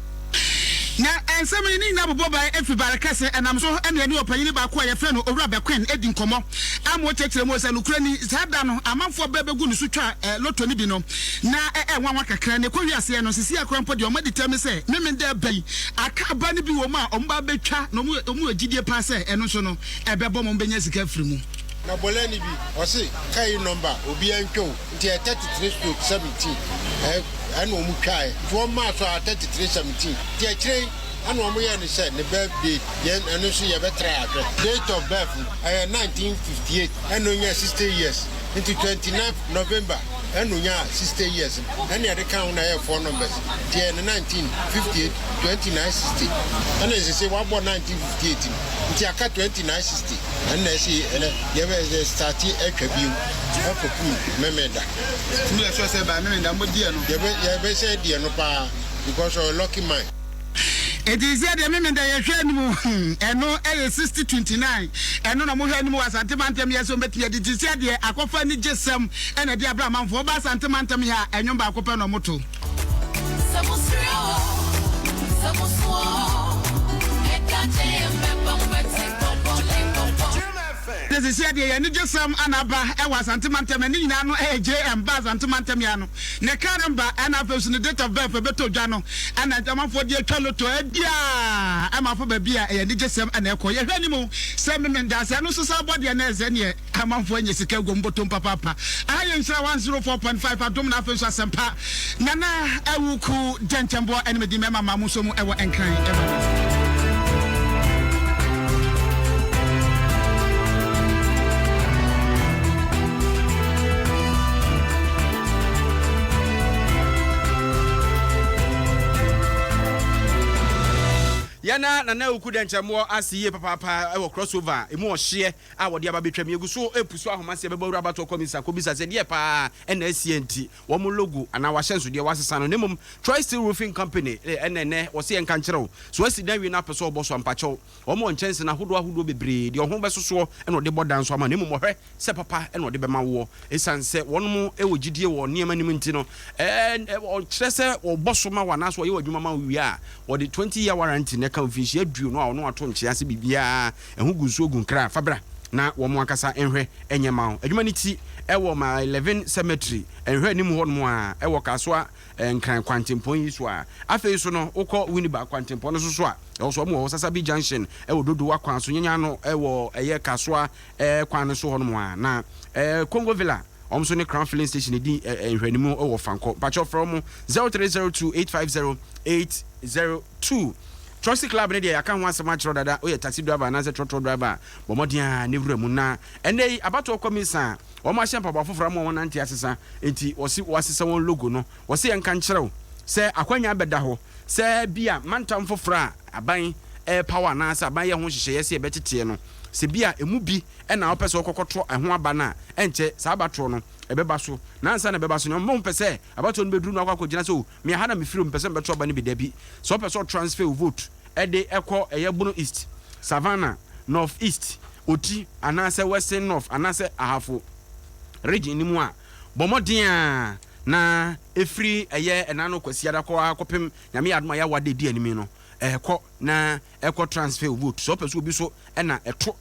S14: Na nsɛm yi ne nyinaa bobɔ bae fi bare kɛse ɛnam so na yɛne ɔpanyin baako a yɛfrɛ no Owura Bequin di nkɔmmɔ ama ɔkyerɛkyerɛ mu sɛ nokorɛ ni saa da no amanfoɔ bɛ bɛgu ne so twa lotto no bi no Na ɛyɛ nwanwa kakra, na ɛkɔwie aseɛ no, seesei ara koraa mpo deɛ, wɔadi tɛm sɛ Memenda ɛba yi, aka aba no bi wɔ mu a wɔba abɛtwa, na wɔwɔ gyidie paa sɛ ɛno nso no, ɛbɛbɔ ma wɔbɛnya sika afiri mu.
S16: Na bɔlɛni bi ɔse car yi number obiaa ntwa o nti ɛyɛ 33 stroke 17 ɛ ɛna ɔmo twaɛ nti wɔn maa so aa 33 17 nti akyire yi ɛna ɔmo yɛɛ no sɛ ne birth date yɛn ɛno nso yɛbɛ try ahwɛ date of birth no ɛyɛ 1958 ɛna onyaa 60 years nti 29 November Ɛna onyaa 60 years no ɛna yɛde kaa ho na ɛyɛ 4 numbers nti ɛyɛ no 1958 29 60 ɛna sese wabɔ 1958 no nti aka 29 60 ɛna ɛsi ɛnɛ yɛbɛ yɛ starte atwa bio ɛkɔpem Memenda.
S14: Nti yɛ sure sɛ by Memenda mo deɛ no.
S16: Yɛbɛ yɛbɛ sɛ deɛ no paa because ɔyɛ lucky man.
S14: Enti sɛ deɛ Memenda yɛhwɛ anim ɛno ɛyɛ 60 29 ɛno na wɔhwɛ anim wɔ Asante mantam yɛ sɛ wɔbɛtumi adi nti sɛ deɛ akɔfa anigyesɛm ɛna ɛde abrɛ amanfoɔ woba Asante mantam ha a ɛnwom baako pɛ na wɔto.
S19: Sɛ mo sere o, sɛ mo su o, ɛda JM bɛba mo bɛte pɔpɔle pɔpɔ.
S14: Sɛ sisi deɛ yɛ anigyesɛm ana aba ɛwɔ Asante mantam ɛne nyinaa no ɛyɛ JM ba Asante mantam yɛ ano. Ne car number ɛna afei nso ne date of birth ɛbɛtɔ dwa no ɛna amanfoɔ de atwa loto ɛdi a ɛma afa baabi a ɛyɛ anigyesɛm ɛna ɛkɔ. Yɛhwɛ anim sɛ Memenda sɛ ɛno nso san bɔ deɛ na ɛsɛ neɛ amanfoɔ anya sika agu wɔn bɔtɔm papaapa. Aha yɛ Nhyira 104.5 Adom na afei nso Asɛmpa. Nana Awuku Dɛnkyɛmboɔ ɛne me din mɛma maa mo nso mu ɛwɔ Nkran ɛma me.
S1: Yɛn a Nana Awuku Dɛnkyɛmmoɔ ase yie papaapa wɔ crossover a ɛmu ɔhyeɛ a wɔde aba bɛtwam. Yɛgu so repu so ahoma sɛ yɛbɛbɔ awura abatoɔ kɔmisa kɔbisa sɛ deɛ paa na asie nti wɔn logo anaa w'ahyɛnsodeɛ wɔasesa no na mmom Troy Steel Roofing Company ɛna ɛnɛ wɔse yɛnka nkyerɛ wo sɛ woasi dan wie na apɛ sɛ ɔbɔ so a mpakyɛw wɔn wɔ nkyɛnse no ahodoɔ ahodoɔ bebree deɛ ɔho bɛsosoɔ na ɔde bɔ dan so ama na mmom ɔhwɛ sɛ papa na ɔde bɛma woɔ. Esiane sɛ wɔnom wɔ gyidie wɔ nneɛma no mu nti no, ɔkyerɛ sɛ wɔbɔ so ma wo anaasɛ wɔyɛ w'adwuma ma wo wie a, wɔde 20 year warranty na ɛka mfinhyia aduonu a ɔno ato nkyea sɛ biribiara ɛho gu nsuo gu nkra a, fa bra. na wɔn ankasa nhwɛ nyɛ ma wo. Adwuma no ti wɔ Mile 11 Cemetery nhwɛ anim hɔnom a ɛwɔ Kasoa Nkran kwantempɔn yi so a. Afei nso no wokɔ Winneba kwantempɔn no so so a, ɛhɔ nso wɔn wɔ hɔ, Sasabi Junction wɔ Dodowa kwan so, Nyanya no wɔ ɛyɛ Kasoa kwan no so hɔnom a. Na Congo Villa wɔn nso ne Crown Filling Station di nhwɛanimu wɔ Fankɔ. Mpakyɛw frɛ wɔn 0302 850 802. Troxy Club no deɛ yɛaka ho asɛm akyerɛ wo dada, woyɛ taxi driver anaasɛ trɔtrɔ driver a, bɔ mmɔden ara na wura mu. Na ɛnnɛ yi abatoɔ kɔmisa a wɔahyɛ mpaboa foforɔ ama wɔn nante asesa, enti wɔse wɔasesa wɔn logo no. Wɔse yɛnka nkyerɛ wo sɛ akwanya abɛda hɔ sɛ bi a mantam foforɔ a aban repaw anaasɛ aban yɛ ho nhyehyɛeɛ sɛ yɛbɛteteɛ no, sɛ bi a ɛmu bi na wopɛ sɛ wokɔkɔto ɛho aba no a, ɛnkyɛ saa abatoɔ no ɛbɛba so. Na ansa na ɛbɛba so no, wɔmpɛ sɛ abatoɔ no bɛduru na wakɔ akɔgyina sɛ o, Me aha na mefiri o, mepɛ sɛ mebɛto aba no bi. Dabi. Sɛ wopɛ sɛ wo transfer wo vote de kɔ ɛyɛ Bono East, Savannah, North East, Oti anaasɛ Western North anaasɛ Ahafo region no mu a, bɔ mmɔden ara na ɛfiri ɛyɛ ɛna no Kwasiada kɔ ara kɔpem Nyame yɛ adom a yɛawa da ɛdi anim no, kɔ na ɛkɔ transfer wo vote. Sɛ wopɛ sɛ obi so na ɛto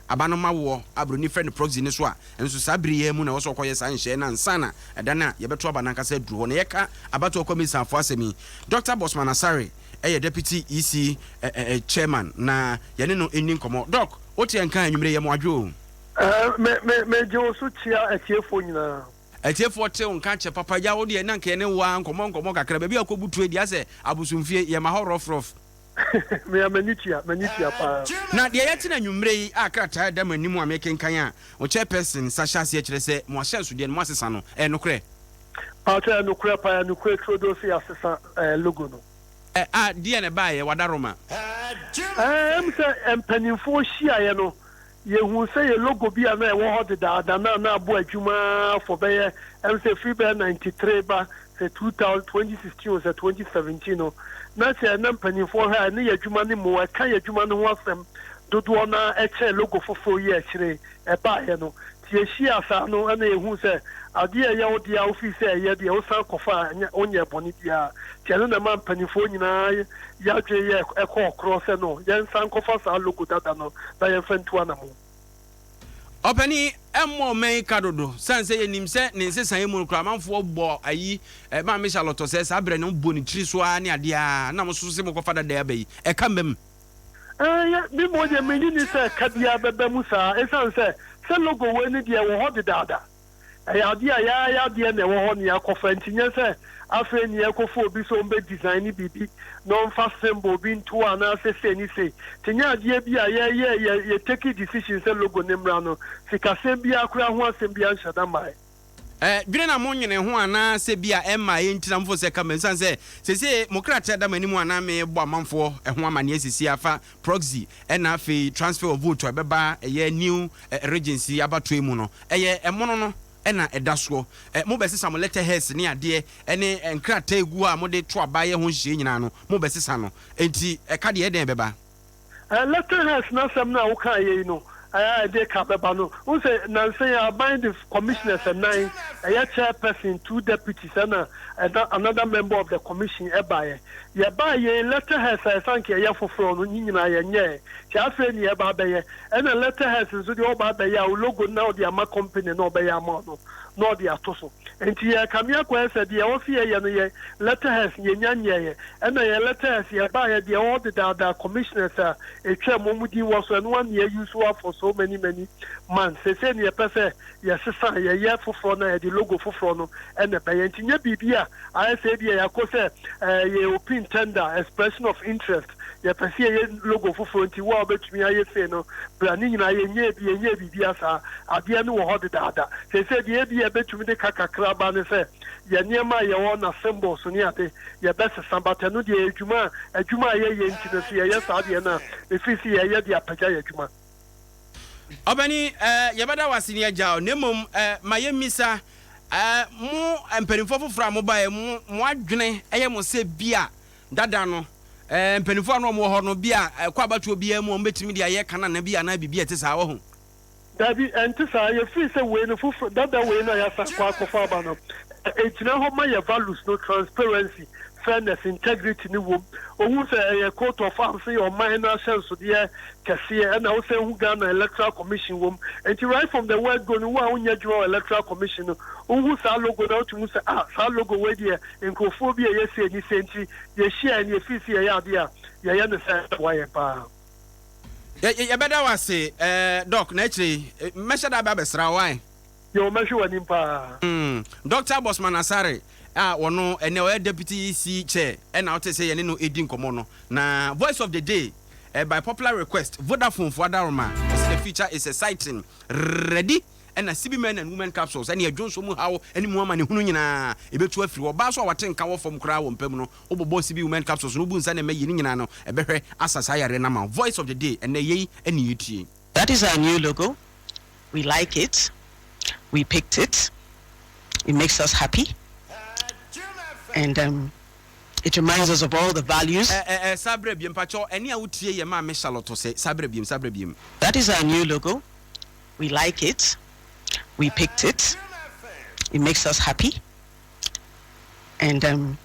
S1: aba no ma woɔ a broni frɛ no proxy no so a, ɛno nso saa bere yi ara mu na ɛwɔ sɛ wɔkɔyɛ saa nhyehyɛeɛ no ansa na ɛda no a yɛbɛto aba no ankasa aduru hɔ. Na yɛka abatoɔ kɔmisanfoɔ asɛm yi, Dɔkta Bosman Asare yɛ Deputy EC Chairman na yɛne no nni nkɔmmɔ. Dɔk, wote yɛn nka anwummere yi, yɛ mo adwo o.
S20: Me, me, megye wo so kyia atiefoɔ nyinaa.
S1: Atiefoɔ te wo nka kyɛ papa gya wo deɛ na nka yɛne wo ara nkɔmmɔ nkɔmmɔ kakra baabi a wokɔbutuo deɛ asɛ abosomfie yɛma hɔ rough rough.
S20: Me a m'ani tua, m'ani tua paa.
S1: Na deɛ yɛte no anwummerɛ yi a krataa a ɛda m'anim a merekenkan a mo chairperson nsa hyɛ aseɛ kyerɛ sɛ mo ahyɛnsodeɛ no moasesa no, ɛyɛ nokorɛ?
S20: Paatwɔ ɛyɛ nokorɛ paa, ɛyɛ nokorɛ turodoo sɛ yɛasesa ɛɛ logo no.
S1: Ɛ a deɛ na ɛbaeɛ, Wadaroma?
S20: Ɛɛ ɛm sɛ mpaninfoɔ hyiaeɛ no Yɛhuu sɛ yɛn logo bi a na ɛwɔ hɔ dedaada no a na abɔ adwuma ara for bɛyɛ ɛm sɛ ɛfiri bɛyɛ 93 ba sɛ 2000, 2016 o sɛ 2017 no, na sɛ na mpanimfoɔ hwɛ a ɛne yɛn adwuma no mu, ɛka yɛn adwuma no ho asɛm dodoɔ no ara kyɛn logo foforɔ yi a akyire ɛbaeɛ no. Nti yɛhyiaa saa no na yɛhuu sɛ adeɛ a ɛyɛ wo deɛ a wofii sɛ ɛyɛ deɛ wosan kɔfa a ɛnyɛ wonyɛɛ bɔne biara. Nti ɛno na ɛmaa mpanimfoɔ nyinaa Yɛn adwene yɛ kɔɔ korɔ sɛ no yɛnsan nkɔfa saa logo dada no na yɛmfa ntu anamon.
S1: Ɔpanin, ɛmmɔ ɔman yi ka dodo, sane sɛ yɛnim sɛ ne nsesaeɛ mu no koraa amanfoɔ bɔ ayi, Maame Charlotte sɛ saa berɛ no bɔ ne tiri so ara ne adeɛ ara, na mo nso se mokɔfa dada yi aba yi, ɛka mma mu?
S20: Ɛɛ, yɛ, me mmom deɛ mennye nni sɛ ɛka biara bɛba mu saa, ɛsiane sɛ, sɛ logo wei no deɛ ɛwɔ hɔ dedaada. Ɛyɛ adeɛ a yɛn ara yɛn adeɛ na ɛwɔ hɔ na yɛakɔfa nti nyɛ sɛ afei na yɛrekɔfa obi sɛ ɔmbɛ design biribi na ɔmfa symbol bi nto hɔ anaasɛ sei ne sei. Nti nyɛ adeɛ bi a yɛyɛɛ yɛ yɛ take decision sɛ logo no mmra no, sikasɛm biara koraa ho asɛm biara nhyɛ da mmaeɛ.
S1: Ɛ, dwene na monnwene ho anaa sɛ bi a ɛmmaeɛ nti na mofo sɛ ɛka mma ɛsiane sɛ seesei mo krataa da m'anim a na merebɔ amanfoɔ ho amaneɛ seesei afa proxy ɛna afei transfer of vote a ɛbɛba ɛyɛ new regions yi abatoɔ yi mu no ɛyɛ ɛmono no ɛna ɛda soɔ. Mo bɛsesa mo letter heads ne adeɛ ɛne nkrataa ɛgu hɔ a mode to aba yɛ ho nhyehyɛɛ nyinaa no mo bɛsesa no enti ɛka deɛ ɛdɛn ɛbɛba?
S20: Letter heads no asɛm no a wokaeɛ yi no a ɛde ka bɛba no, wohu sɛ nansa yi aban de commissioners nnan, ɛyɛ chairperson, two deputies ɛna another member of the commission ɛbaeɛ. Yɛbaa yei letter heads a ɛsɛ anka yɛyɛ foforɔ no ne nyinaa yɛnyɛɛ, nti afei ne yɛreba abɛyɛ. Ɛna letter heads nso deɛ ɔreba abɛyɛ a wo logo no na wode ama company no a ɔbɛyɛ ama wo no na ɔde ato so. Nti yɛrekame akɔyɛ sɛ deɛ ɛwɔ sɛ yɛyɛ no yɛ letter heads yɛnnya nyɛeɛ. Ɛna yɛn letter heads yɛbaeɛ deɛ ɛwɔ hɔ dedaadaa commissioners a ɛtwaam wɔn din wɔ so ɛno ara na yɛ use for so many many months. Seesei ne yɛpɛ sɛ yɛsesa yɛyɛ foforɔ no a yɛde logo foforɔ no na ɛbɛyɛ. Nti nyɛ biribi a ayɛ sɛ ebia yɛakɔ sɛ yɛ open tender, expression of interest, yɛpɛ sɛ yɛyɛ logo foforɔ nti wo a wobɛtumi ayɛ sei no bra, ne nyinaa yɛnyɛɛ bi, yɛnyɛɛ biribiara saa. Adeɛ no wɔ hɔ dedaada. Seesei deɛ ebia yɛbɛtumi de ka kakra aba ne sɛ yɛn nneɛma a yɛwɔ na symbols ne ade yɛbɛsesa but ɛno deɛ adwuma a adwuma a yɛyɛ nti no sɛ yɛyɛ saa deɛ no a mefiri sɛ yɛyɛ de apagya yɛn adwuma.
S1: Ɔpanin, eh, yɛbɛda wo ase ne agya o, na mmom eh, ma yɛmmisa, eh, mo mpanimfoɔ foforɔ a mobaeɛ, mo, mo adwene yɛ mo sɛ bi a dada no, eh, mpanimfoɔ a na wɔwɔ hɔ no, bi a ɛkɔ abatoɔ biara mu a wɔbɛtumi de ayɛ kanana bi anaa biribi a ɛte saa, wahu?
S20: Dabi, ɛnte saa. Yɛfiri sɛ wei no foforɔ, dada wei no a yɛasan akɔ akɔfa aba no, ɛgyina hɔ ma yɛ values no, transparency, fairness, integrity no wom. Wohu sɛ ɛyɛ coat of arms yɛ ɔman no ahyɛnsodeɛ kɛseɛ ɛna wosan hu Ghana Electoral Commission wom. Nti right from the word go no wo a wonyɛ adwuma wɔ Electoral Commission no wohu saa logo no a wotumi hu sɛ ah saa logo wei deɛ nkurɔfoɔ bi a ɛyɛ sei ne sei nti yɛhyiaeɛ no yɛfii sɛ yɛyɛ adeɛ a yɛyɛ no sɛ ɛbɛboa yɛn paa.
S1: Yɛbɛda wo ase Doc na akyire yi mɛhyɛ da aba abɛsra wo wai?
S20: Yoo mɛhwɛ w'anim paa.
S1: Doctor Bosman Asare a ɔno ɛnɛ ɔyɛ Deputy EC Chair ɛna wote sɛ yɛne no redi nkɔmmɔ no. Na Voice of the Day by popular request Vodafone foɔ adaworoma ɔse the future is exciting ready ɛna CB Men and Women Capsules ɛne ɛdwonsɔ mu haw ɛne mu amanehunu nyinaa ɛbɛtu afiri hɔ. Ɔbaa nso a wate nka wɔ fam koraa wɔ mpa mu no wobobɔ CB Women Capsules no wobu nsa na ɛmɛ yie ne nyinaa no ɛbɛhwɛ asa saa yareɛ no ama wo. Voice of the Day ɛnɛ yei ɛne yɛtie.
S21: That is our new logo we like it we picked it it makes us happy and um it reminds us of all the values.
S1: Ɛ ɛ ɛ sa bra biem pakyɛw ɛne a wotie yɛ maame Charlotte ɔsɛ sa bra biem sa bra biem.
S21: That is our new logo we like it we picked it it makes us happy and um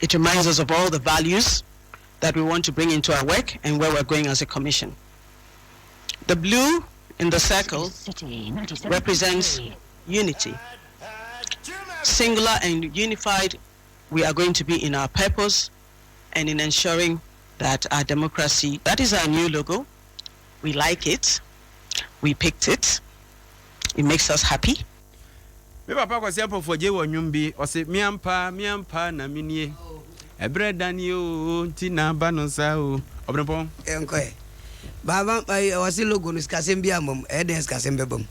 S21: it reminds us of all the values that we want to bring into our work and where we're going as a commission. The blue in the circle represents unity. Singular and unified, we are going to be in our purpose and in ensuring that our democracy, that is our new logo. We like it. We picked it. It makes us happy.
S1: Me papa Kwasi Ampofo gyee wɔ nnwom bi, ɔse, Me ampa, me ampa na me nie, ɛberɛ dane oo, nti na aba no saa oo. Ɔbenepɔn.
S2: Yɛnkɔ ɛ. Baaba ayi ɔse logo no sikasɛm biaa mma mu, ɛyɛ dɛn sikasɛm bɛba mu?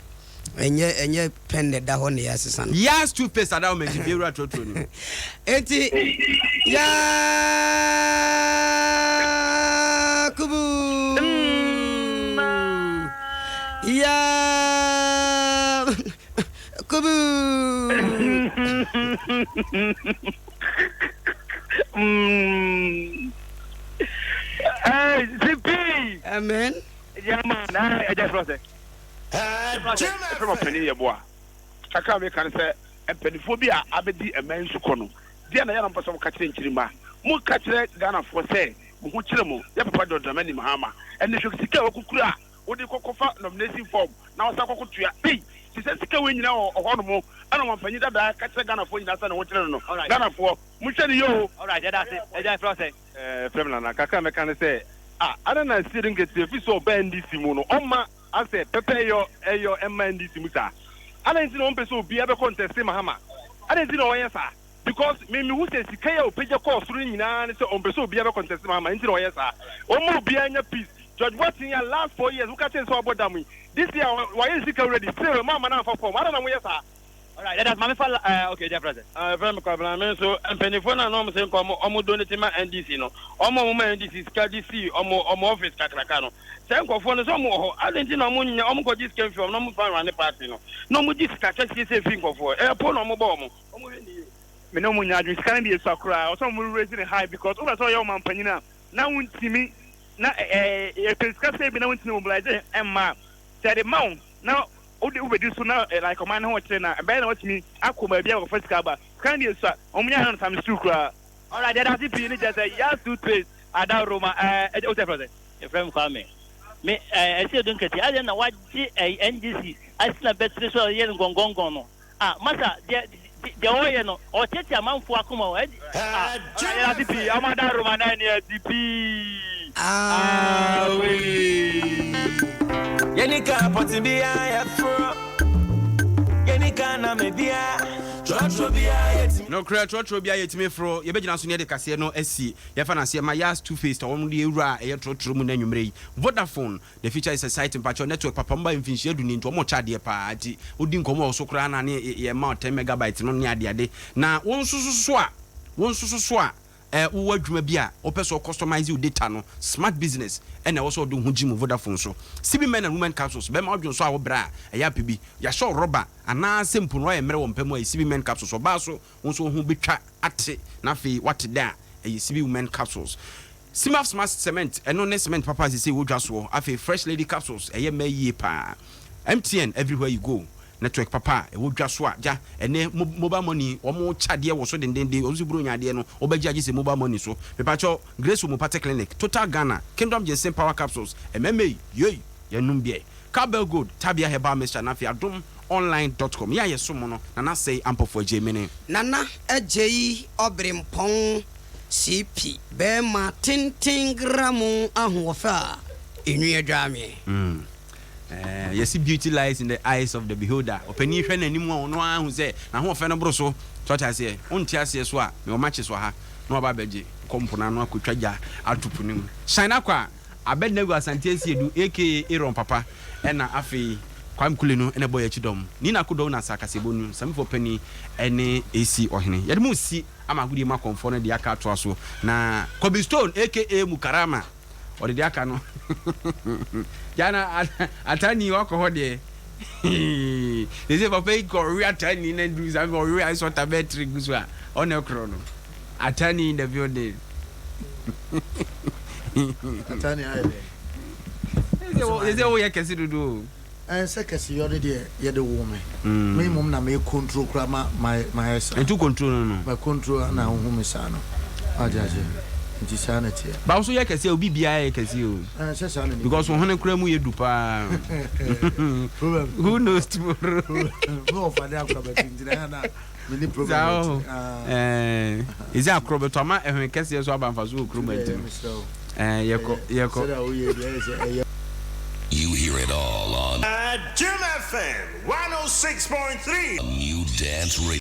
S2: Ɛnyɛ ɛnyɛ pɛn na ɛda hɔ na yɛasesa no.
S1: Yas toothpaste ada wo mɛnti fie wura trɔtrɔ ni.
S2: Enti Yakubu Yakubu.
S22: Hey, Zippy!
S2: Amen.
S22: Yeah, man. I just lost it.
S23: Ɛfrɛ ma panin yɛ boa. Kakra a meka ne sɛ mpanimfoɔ bi a abɛdi ɛman yi so kɔ no, deɛ na yɛ na mopɛ sɛ moka kyerɛ nkyirimma? Moka kyerɛ Ghanafoɔ sɛ mo ho kyere mo, yɛ papa John Dramani Mahama. Ɛnɛ hwɛ sika a wakukura a wode kɔ kɔfa nomination form na wasan kɔ kɔtua. Ei! Te sɛ sika wei nyinaa wɔ hɔ nom ɛna ɔmampanyin dadaa ka kyerɛ Ghanafoɔ nyinaa sɛ ne ho kyere no no. Ghanafoɔ, monhwɛ no yie o.
S22: Alright, yɛda ase. Agya, yɛfrɛ wo sɛn?
S24: Ɛɛ, frɛ me Nana. Kakra a mɛka ne sɛ, ah, adɛn na Siri Nketia fi sɛ ɔbaa NDC mu no, ɔmma asɛ pɛpɛɛyɔ ɛyɔ ɛmma NDC mu saa? Adɛn nti na ɔmpɛ sɛ obiara bɛ conteste Mahama? Adɛn nti na ɔyɛ saa? Because me mehu sɛ sika yi a ɔpagya kɔɔ soro no nyinaa ne sɛ ɔmpɛ sɛ obiara bɛ conteste Mahama nti na ɔyɛ saa. Ɔmma obiara nya peace. George Boateng a last 4 years woka kyerɛ no sɛ wabɔ dam yi, this year wayɛ ne sika already still moamma no amfa form. Adɛn na moyɛ saa?
S22: Alright, yɛda ase. Maame fa eh, okay, gya frɛ sɛ.
S24: Ah, yɛfrɛ me Kwabena. Me nso, mpanyinfoɔ no a na wɔn se nka wɔn wɔn donate ma NDC no, wɔn a wɔn ma NDC sika de sii wɔn wɔn office kakraka no, saa nkurɔfoɔ no sɛ wɔn wɔ hɔ, adɛn nti na wɔn nyɛ wɔn nkɔgye sika mfiri wɔn na wɔn mfa nrane party no, na wɔn gye sika kɛseɛ sɛ firi nkurɔfoɔ, ɛyɛ po na wɔn bɔ wɔn, wɔn hwɛ ne yie.
S3: Me ne ɔmo nyɛ adwene sika no deɛ esua koraa ɔsɛ ɔmo raise ne high because wopɛ sɛ ɔyɛ ɔmanpanyin a na wontumi na ɛɛ yɛpɛ sika sɛ bi na wontumi mobilize ɛmma a sɛ yɛde ma wo na wode wobɛdi so na like ɔman no ho kyerɛ na ɛbɛyɛ na watumi akɔ baabi a wɔkɔfa sika aba sika no deɛ esua ɔmo nyɛ no times two koraa.
S22: Alright, yɛda ase pii ne kyerɛ sɛ Yas toothpaste adaworo ma ɛɛ ɛgye wosɛ frɛ sɛ.
S25: Yɛfrɛ me Kwame. Me ɛɛ ɛsɛ edu nkɛtɛ adɛn na wagye ɛyi NDC asi na bɛtiri so a ɔyɛ no gɔngɔngɔn no ah masa deɛ deɛ ɔyɛ no ɔtiatia amanfoɔ akoma o ɛdi ah.
S22: Alright, yɛda ase pii ɔmo adaworo ma na ɛne ɛdi pii. Away.
S26: Yɛni ka pɔte biara yɛforɔ Yɛni ka na me biara Trɔtrɔ biara yɛtumi.
S1: Nokorɛ, trɔtrɔ biara yɛtumi foro. Yɛbɛgyina so na yɛde kaseɛ no asi. Yɛfa no aseɛ ma Yas Two Faced a wɔn de awura a ɛyɛ trɔtrɔ mu no anwummerɛ yi. Vodafone, the future is exciting, mpakyɛw network papa wɔn ba mfinhyia du ni nti wɔn kyɛ adeɛ paa nti wodi nkɔmmɔ wɔ so koraa na ne yɛma wo 10 megabyte no ne adeade. Na wo nso so a, wo nso so a Eh wowɔ adwuma bi a wopɛ sɛ wo customize wo data no, smart business ɛna ɛwɔ sɛ wode wo ho gye mu Vodafone so. CB Men and Women Capsules bɛma wodwo nsɔ a wo brɛ a ɛyɛ apɛ bi. Yɛahyɛ wo rɔba anaa sɛ mpo no woayɛ mmerɛ wɔ mpa mu a ɛyɛ CB Men Capsules. Ɔbaa so wo nso wo ho bɛtwa ate na afei woate dɛ a ɛyɛ CB Women Capsules. Cimaf Smart Cement ɛno ne cement papa a seesei wɔ dwa soɔ. Afei Fresh Lady Capsules ɛyɛ mmaa yie paa. MTN everywhere you go. Network papa a ɛwɔ dwa so a gya ɛnɛ mobile money wɔn kyɛ adeɛ wɔ so dendenden wɔn nso buronya adeɛ no wɔbɛgye agye sɛ mobile money so mepakyɛw Grace Homeopathic Clinic Total Ghana Kingdom Ginseng Power Capsules MMA yei yɛnum biɛ Cowbell Gold Tabia Herbal Mixture na afei Adom Online dot com yɛ a yɛsom mo no Nana Sɛi Ampofo Agyei mene.
S2: Nana Agyei Ɔberempɔn CP bɛɛma tenten gramoo ahoɔfɛ a enwi adwaa meɛ.
S1: Eh, yɛse beauty lies in the eyes of the beholder. Ɔpanin hwɛ n'anim a ɔno ara hu sɛ n'ahoɔfɛ no boro so. So ɔte aseɛ? Wonte aseɛ so a, mewɔ matches wɔ ha na waba abɛgye. Kɔ mpo no ano akɔtwa gya ato po no mu. Shine Akwa, Abednego Asante Asiedu aka Aaron Papa ɛna afei Kwame Kule no na ɛbɔ yɛn akyi dɔm. Nina Akodɔm na Asakasebɔ nu, Samifoɔ panin ɛne AC Ɔhene. Yɛde mo resi ama agodie mu akɔmfoɔ no de aka atoa so. Na Kobe Stone aka Mukarama. Ɔde deɛ aka no gya na atani wakɔ hɔ deɛ sese papa yi kɔ ɔwe atani na duru saa ɔwe ayɛ sɛ ɔta bɛɛ tiri gu so a ɔna ɛkorɔ no atani in the building.
S4: Atani ayɛ dɛ.
S1: Sese woyɛ kɛse dodo o.
S4: Ɛnsɛ kɛseyɔ no deɛ yɛde woo me. Me mmom na me control koraa ma mayɛ saa.
S1: Nti wo control no no?
S4: Ma control na wohu me saa no. Wate aseɛ? Nti saa na ɛteɛ.
S1: Ba wo so yɛ kɛseɛ obi biara yɛ kɛseɛ o.
S4: Ɛnsɛ saa na nipa.
S1: Because wo hwene koraa mu yɛ du paa.
S4: Problem.
S1: Who knows tomorrow?
S4: Me wɔfa de akora bɛto nti na ɛyɛ na me ni problem.
S1: Saa o. Ɛɛ ɛsɛ akorɔ bɛto ama ɛhwene kɛseɛ so aba mfaso wɔ kurom ɛnti no. Ɛɛ yɛkɔ yɛkɔ.
S4: Sɛdeɛ woyɛ deɛ ɛyɛ sɛ ɛyɛ.
S5: You hear it all on
S13: Jim FM 106.3.
S5: New Dance Radio.